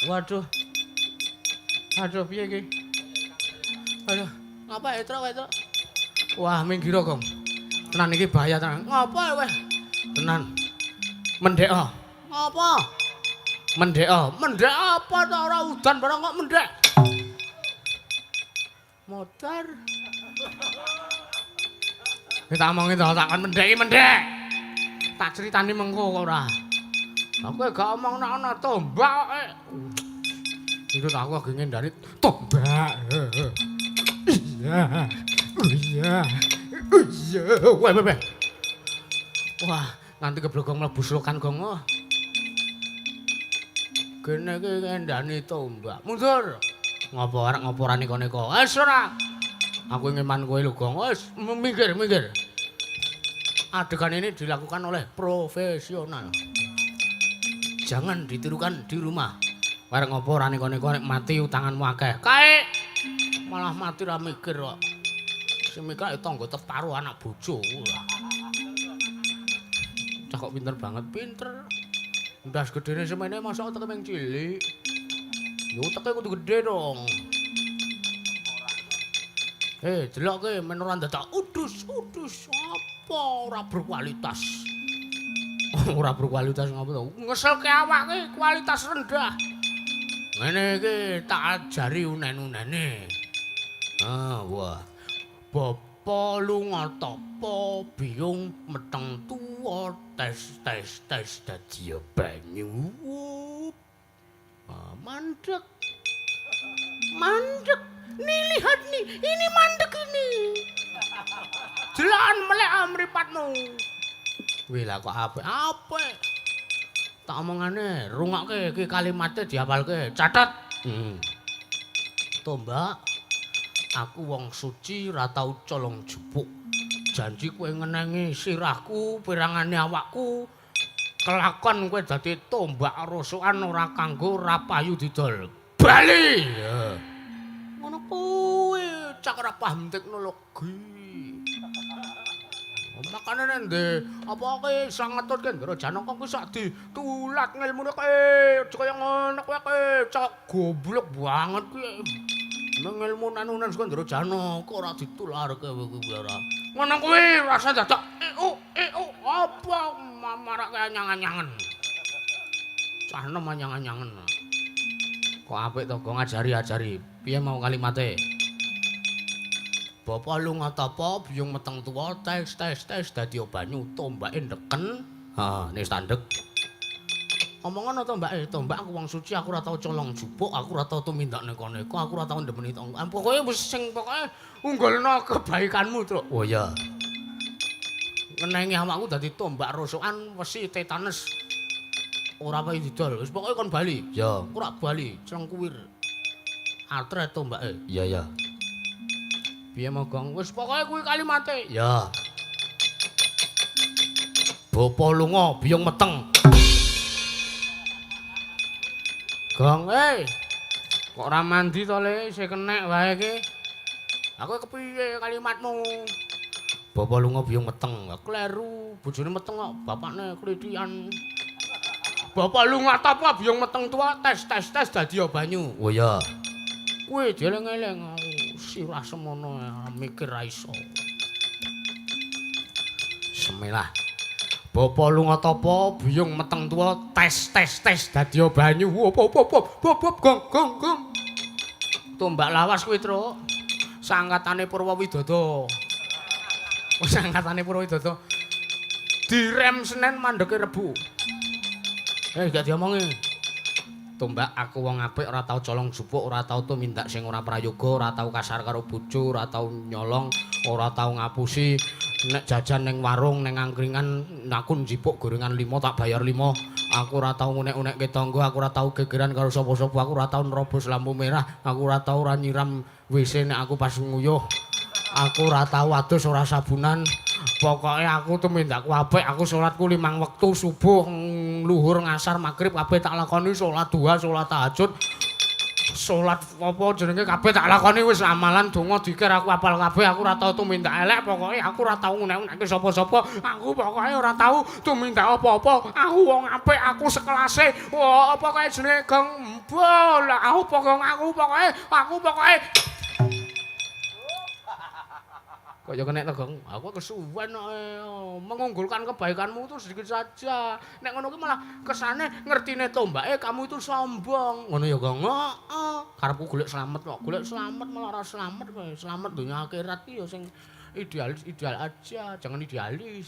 Waduh. Aduh, piye iki? Aduh, ngapa ya, Truk, Truk? Wah, minggir Gong. Tenan iki bahaya tenan. Ngapa weh? Tenan. Mendhek. Ngapa? Mendhek. Mendhek apa ta ora udan barang kok mendhek. Motor. Kita omongi to, tak kon mendhek iki mendhek. Tak critani mengko kok ora. Aku gak omong nek ana tombak kok. Itu aku lagi ngendani tombak. Iya. Iya. Iya. Weh, weh, weh. Wah, nganti keblogong mlebu slokan gong. Kene iki ngendani tombak. Mundur. Ngopo arek ngopo ora neko-neko. Wis ora. Aku ngeman kowe lho, Gong. Wis minggir, minggir. Adegan ini dilakukan oleh profesional. Jangan ditirukan di rumah. Arek ngopo ora neko-neko nek mati utanganmu akeh. Kae malah mati ra mikir kok. Sing mikir tangga teparo anak bojo. Cah kok pinter banget, pinter. Ndas gedene semene mosok uteke mung cilik. Ya uteke kudu gedhe dong. Delokke men ora dadak udus-udus apa ora berkualitas. Ora berkualitas ngopo to? Ngeselke awak ki kualitas rendah. Ngene iki tak ajari unen-unene. Ah, wah. Bapa lunga tapa biyung meteng tuwa tes tes tes dadi banyu. Ah, mandek. Mandek. Nih lihat nih, ini mandek ini. Jelan melek mripatmu. Wih lah kok apik. Apik. Tak omongane, rungokke iki kalimate diapalke. Catet. Tombak. Aku wong suci ora tau colong jupuk. Janji kowe ngenengi sirahku, pirangane awakku. Kelakon kowe dadi tombak rosokan ora kanggo ora payu didol. Bali. Ngono kuwi cak ora paham teknologi. Makane nek ndek apa ki sang ngetutke Ndara Janaka kuwi sak ditulat ngilmune kowe aja kaya ngono kowe cak goblok banget kuwi. Ngilmu nanunan saka Ndara Janaka ora ditularke kowe kuwi ora. Ngono kuwi rasa dadak eu apa marake anyang-anyangen. Cah enom anyang-anyangen. Kok apik to go ngajari-ajari. Piye mau kalimate? Bapa lunga tapa biyung meteng tuwa tes tes tes dadi banyu tombake ndeken. Heeh, nek tandhek. Omongan tombake, tombak aku wong suci aku ora tau colong jupuk, aku ora tau tumindak neko-neko, aku ora tau ndemeni tangga. Pokoke wis sing pokoke unggulno kebaikanmu, Truk. Oh iya. Ngenengi awakku dadi tombak rosokan wesi tetanus. Ora payu didol. Wis pokoke kon bali. Ya, ora bali, clengkuwir. Atret tombake. Iya, ya. Piye mogong? Wis pokoke kuwi kalimate. Ya. Bapa lunga biyung meteng. Gong, kok ora mandi to le, isih kenek wae iki. Aku kepiye kalimatmu? Bapa lunga biyung meteng. Kleru, bojone meteng kok, bapakne klithian. Bapak lunga tapa biyung meteng tua tes tes tes dadi banyu. Oh iya. Kuwi dieling-eling sirah semono mikir ra iso. Semilah. Bapa lunga tapa biyung meteng tuwa tes tes tes dadi banyu. Op op op op op gong gong gong. Tombak lawas kuwi, Truk. Sangkatane Purwa Widodo. Wis angkatane Purwidodo. Direm Senin mandeke Rebu. Gak diomongi. Tombak aku wong apik ora tau colong jupuk, ora tau tumindak sing ora prayoga, ora tau kasar karo bojo, ora tau nyolong, ora tau ngapusi. Nek jajan ning warung, ning angkringan, aku njipuk gorengan 5 tak bayar 5. Aku ora tau ngunek-unekke tangga, aku ora tau gegeran karo sapa-sapa, aku ora tau nerobos lampu merah, aku ora tau ora nyiram WC nek aku pas nguyuh. Aku ora tau adus ora sabunan. Pokoke aku tumindakku apik, aku salatku 5 wektu, subuh, luhur, ngasar, magrib kabeh tak lakoni, salat duha, salat tahajud, salat apa jenenge kabeh tak lakoni wis amalan donga dzikir aku apal kabeh, aku ora tau tumindak elek, pokoke aku ora tau ngunek-unekke sapa-sapa, aku pokoke ora tau tumindak apa-apa, aku wong apik, aku sekelase, wah apa kae jenenge gong mbol, aku pokoke aku pokoke kok ya kena to, Gong. Aku kesuwen kok mengunggulkan kebaikanmu itu sedikit saja. Nek ngono kuwi malah kesane ngertine tombake kamu itu sombong. Ngono ya, Gong. Heeh. Karepku golek slamet kok. Golek slamet malah ora slamet kowe. Slamet donya akhirat ki ya sing idealis ideal aja, jangan idealis.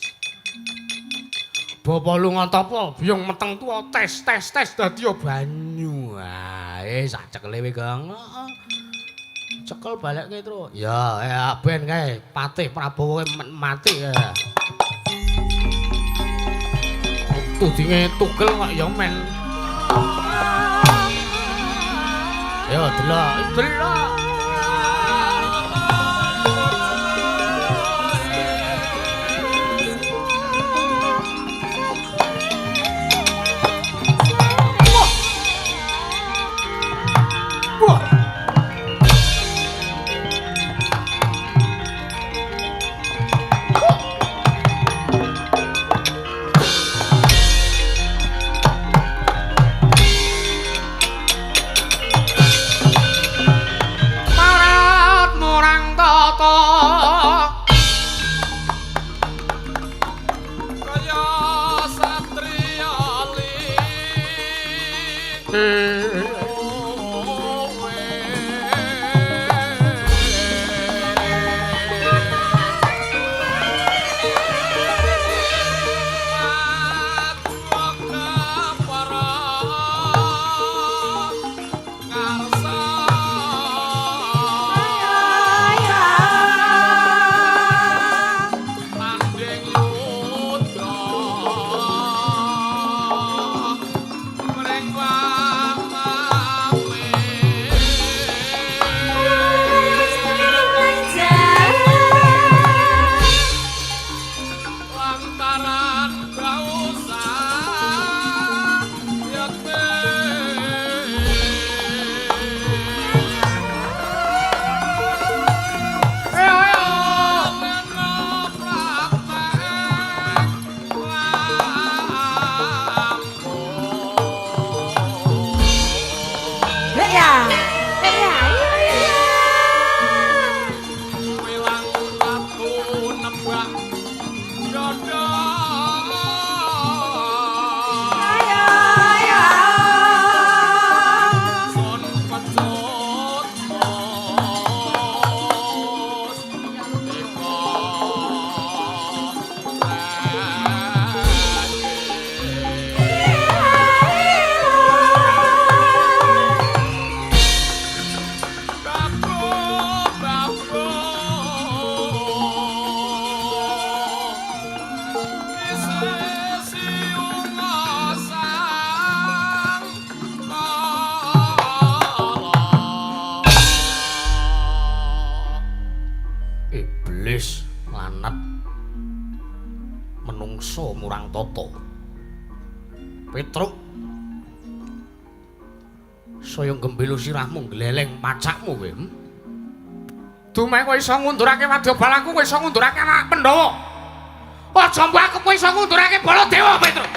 Bapak lunga tapa? Biyung meteng tuwa tes tes tes dadi ya banyu. Ae sak cekele kowe, Gong. Heeh. Cekel balekke tru. Ya, ya ben kae Patih Prabowo mati ya. Tudinge tugel kok ya men. Yo delok, delok. Wah. Iblis lanat menungso murang toto. Petruk saya gembelo sirahmu gleleng pacakmu kowe. Dumeh kowe iso ngundurake wadyabalaku, kowe iso ngundurake anak Pandhawa. Aja mbok aku kowe iso ngundurake Baladewa, Petruk.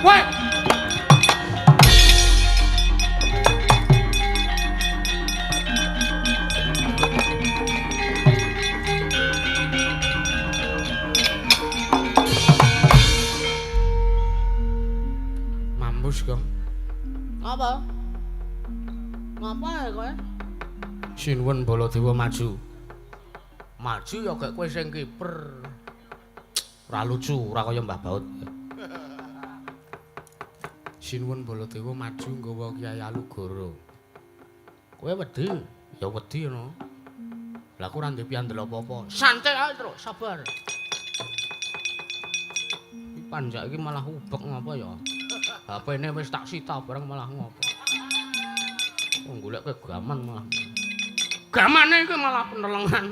Woi. Sinuwun Baladewa maju. Maju ya gek kowe sing kiper. Ora lucu, ora kaya Mbah Baut. Sinuwun Baladewa maju nggawa Kyai Alugoro. Kowe wedi? Ya wedi ngono. Lah aku ora ndek piandel apa-apa. Santai ae, Truk, sabar. Iki panjak iki malah ubek ngapa ya? HP-ne wis tak sita bareng malah ngopo. Wong golek gaman malah. Gamane iki malah penelengan.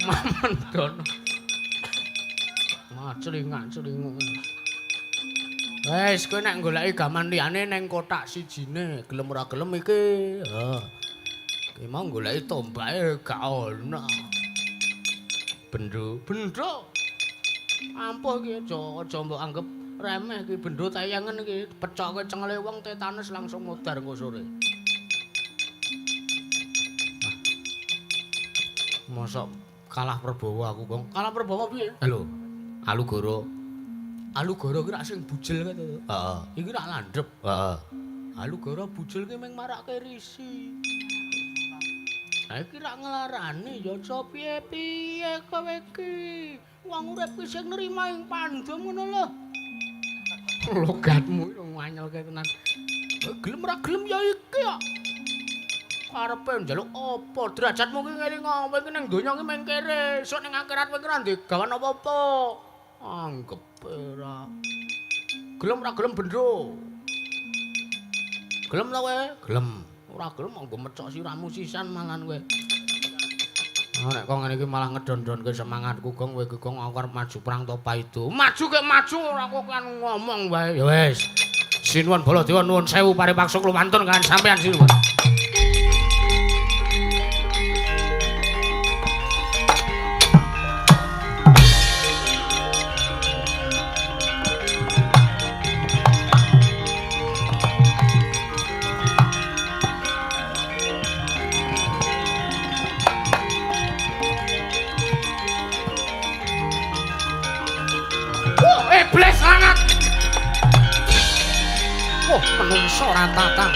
Mamendon. Maclingak-clinguk. Wis kowe nek goleki gaman liyane ning kotak sijine, gelem ora gelem iki. Heeh. Ki mau goleki tombake gak ono. Bendo, bendo. Ampuh iki aja mbok anggap remeh iki bendo tayangan iki, pecoke cengele wong tetanus langsung modar engko sore. Mosok kalah Prabowo aku, Gong. Kalah Prabowo piye? Lho, Alugoro. Alugoro ki rak sing bujel kae to. Heeh. Iki rak landhep. Heeh. Alugoro bujel ki mung marake risi. Lah iki rak nglarani ya aja piye-piye kowe iki. Wong urip ki sing nrima ing pandum ngono lho. Logatmu nganyelke tenan. Gelem ora gelem ya iki kok. Karepe njaluk apa derajatmu ki ngeling kowe iki ning donya ki mung kere, esuk ning akhirat kowe ki ora ndek gawan apa-apa. Anggep ora. Gelem ora gelem bendo. Gelem ta kowe? Gelem. Ora gelem monggo mecok siramu sisan malan kowe. Oh, nek kok ngene iki malah ngedon-donke semangatku, Gong. Kowe iki Gong aku arep maju perang to paido. Maju ke maju ora kok kan ngomong wae. Ya wis. Sinuwun Baladewa nuwun sewu paripaksa kula wantun kan sampean sinuwun. Iblis langat. Wah, menungso ora tatang.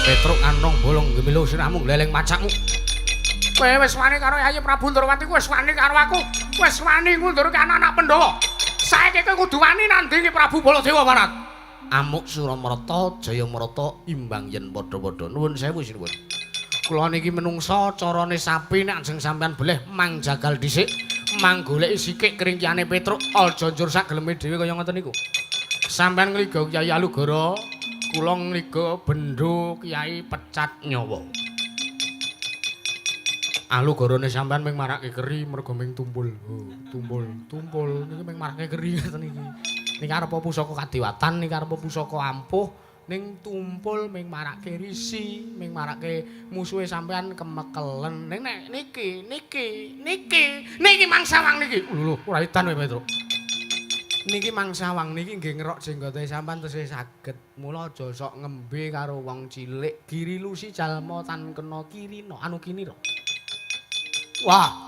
Petruk kantong bolong gemilu sirahmu gleleng pacakmu. Kowe wis wani karo Yayi Prabu Ndorowati, wis wani karo aku, wis wani ngundurke anak-anak Pandhawa. Saiki kowe kudu wani nandingi Prabu Baladewa Barat. Amuk Suramarta, Jayamarta imbang yen padha-padha. Nuwun sewu sinuwun. Kula niki menungsa carane sapi nek ajeng sampean beleh mang jagal dhisik, mang goleki sikik kringkiyane Petruk, aja njur sak geleme dhewe kaya ngoten niku. Sampean ngliga Kyai Alugoro, kula ngliga bendo Kyai Pecat Nyawa. Alugorone sampean ming marake keri mergo ming tumpul. Oh, tumpul, tumpul niki ming marake keri ngoten iki. Niki arep pusaka kadiwatan, niki arep pusaka ampuh, ning tumpul ming marake risi, ming marake musuhe sampean kemekelen. Ning nek niki, niki, niki, niki mangsawang niki. Lho, ora edan kowe, Petruk. Niki mangsawang niki nggih ngerok jenggote sampean tesih saged. Mula aja sok ngembe karo wong cilik. Giri lusi jalma tan kena kirina, anu kinira. Wah,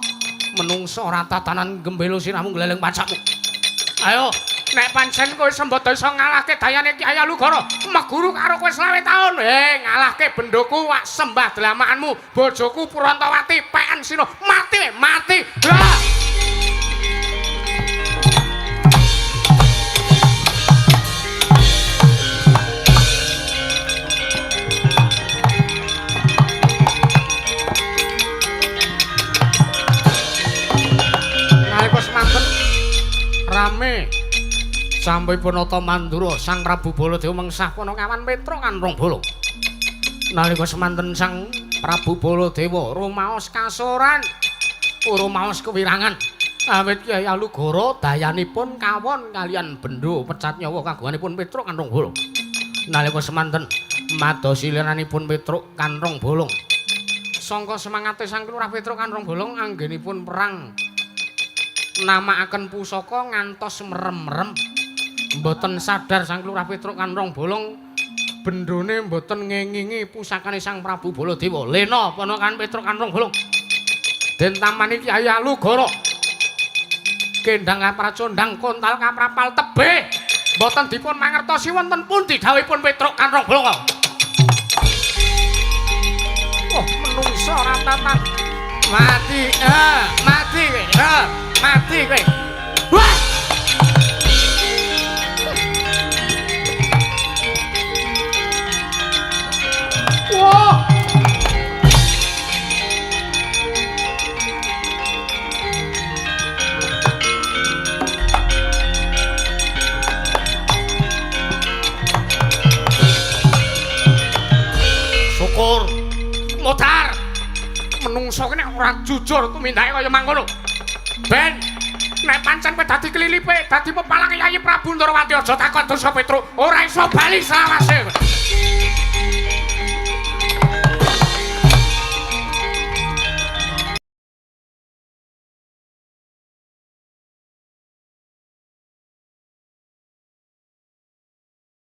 menungso ora tatanan gembelo sirahmu gleleng pacakmu. Ayo, nek pancen kowe sembada iso ngalahke dayane Kyai Alugoro, meguru karo kowe 25 taun. Ngalahke bendoku wak sembah dlamakanmu, bojoku Purantawati peken sina. Mati, mati. Lah. Nalika semanten rame sampun nata Mandura Sang Prabu Baladewa mengsah Panakawan Petruk kanrong bolong. Nalika semanten Sang Prabu Baladewa rumaos kasoran, rumaos kewirangan awit Kyai Alugoro dayanipun kawon kalian bendo pecat nyawa kagunganipun Petruk kanrong bolong. Nalika semanten madosi liranipun Petruk kanrong bolong. Sangka semangate Sang Lurah Petruk kanrong bolong anggenipun perang namakaken pusaka ngantos merem-merem. Mboten sadar Sang Lurah Petruk kanrong bolong bendone mboten ngengingi pusakane Sang Prabu Baladewa. Lena ponakan Petruk kanrong bolong den tamani Kyai Alugoro. Kendang kapracondang kontal kaprapal tebih. Mboten dipun mangertosi wonten pundi dhawuhipun Petruk Kanrong Bloko. Oh, menungso ora tatan. Mati, mati kowe. Mati kowe. Wah! Wah! Syukur. Modar. Menungso ki nek ora jujur tumindake kaya mangkono. Ben, nek pancen kowe dadi klilipe, dadi pepalange Yayi Prabu Ndorowati aja takon dosa Petruk, ora iso bali selawase.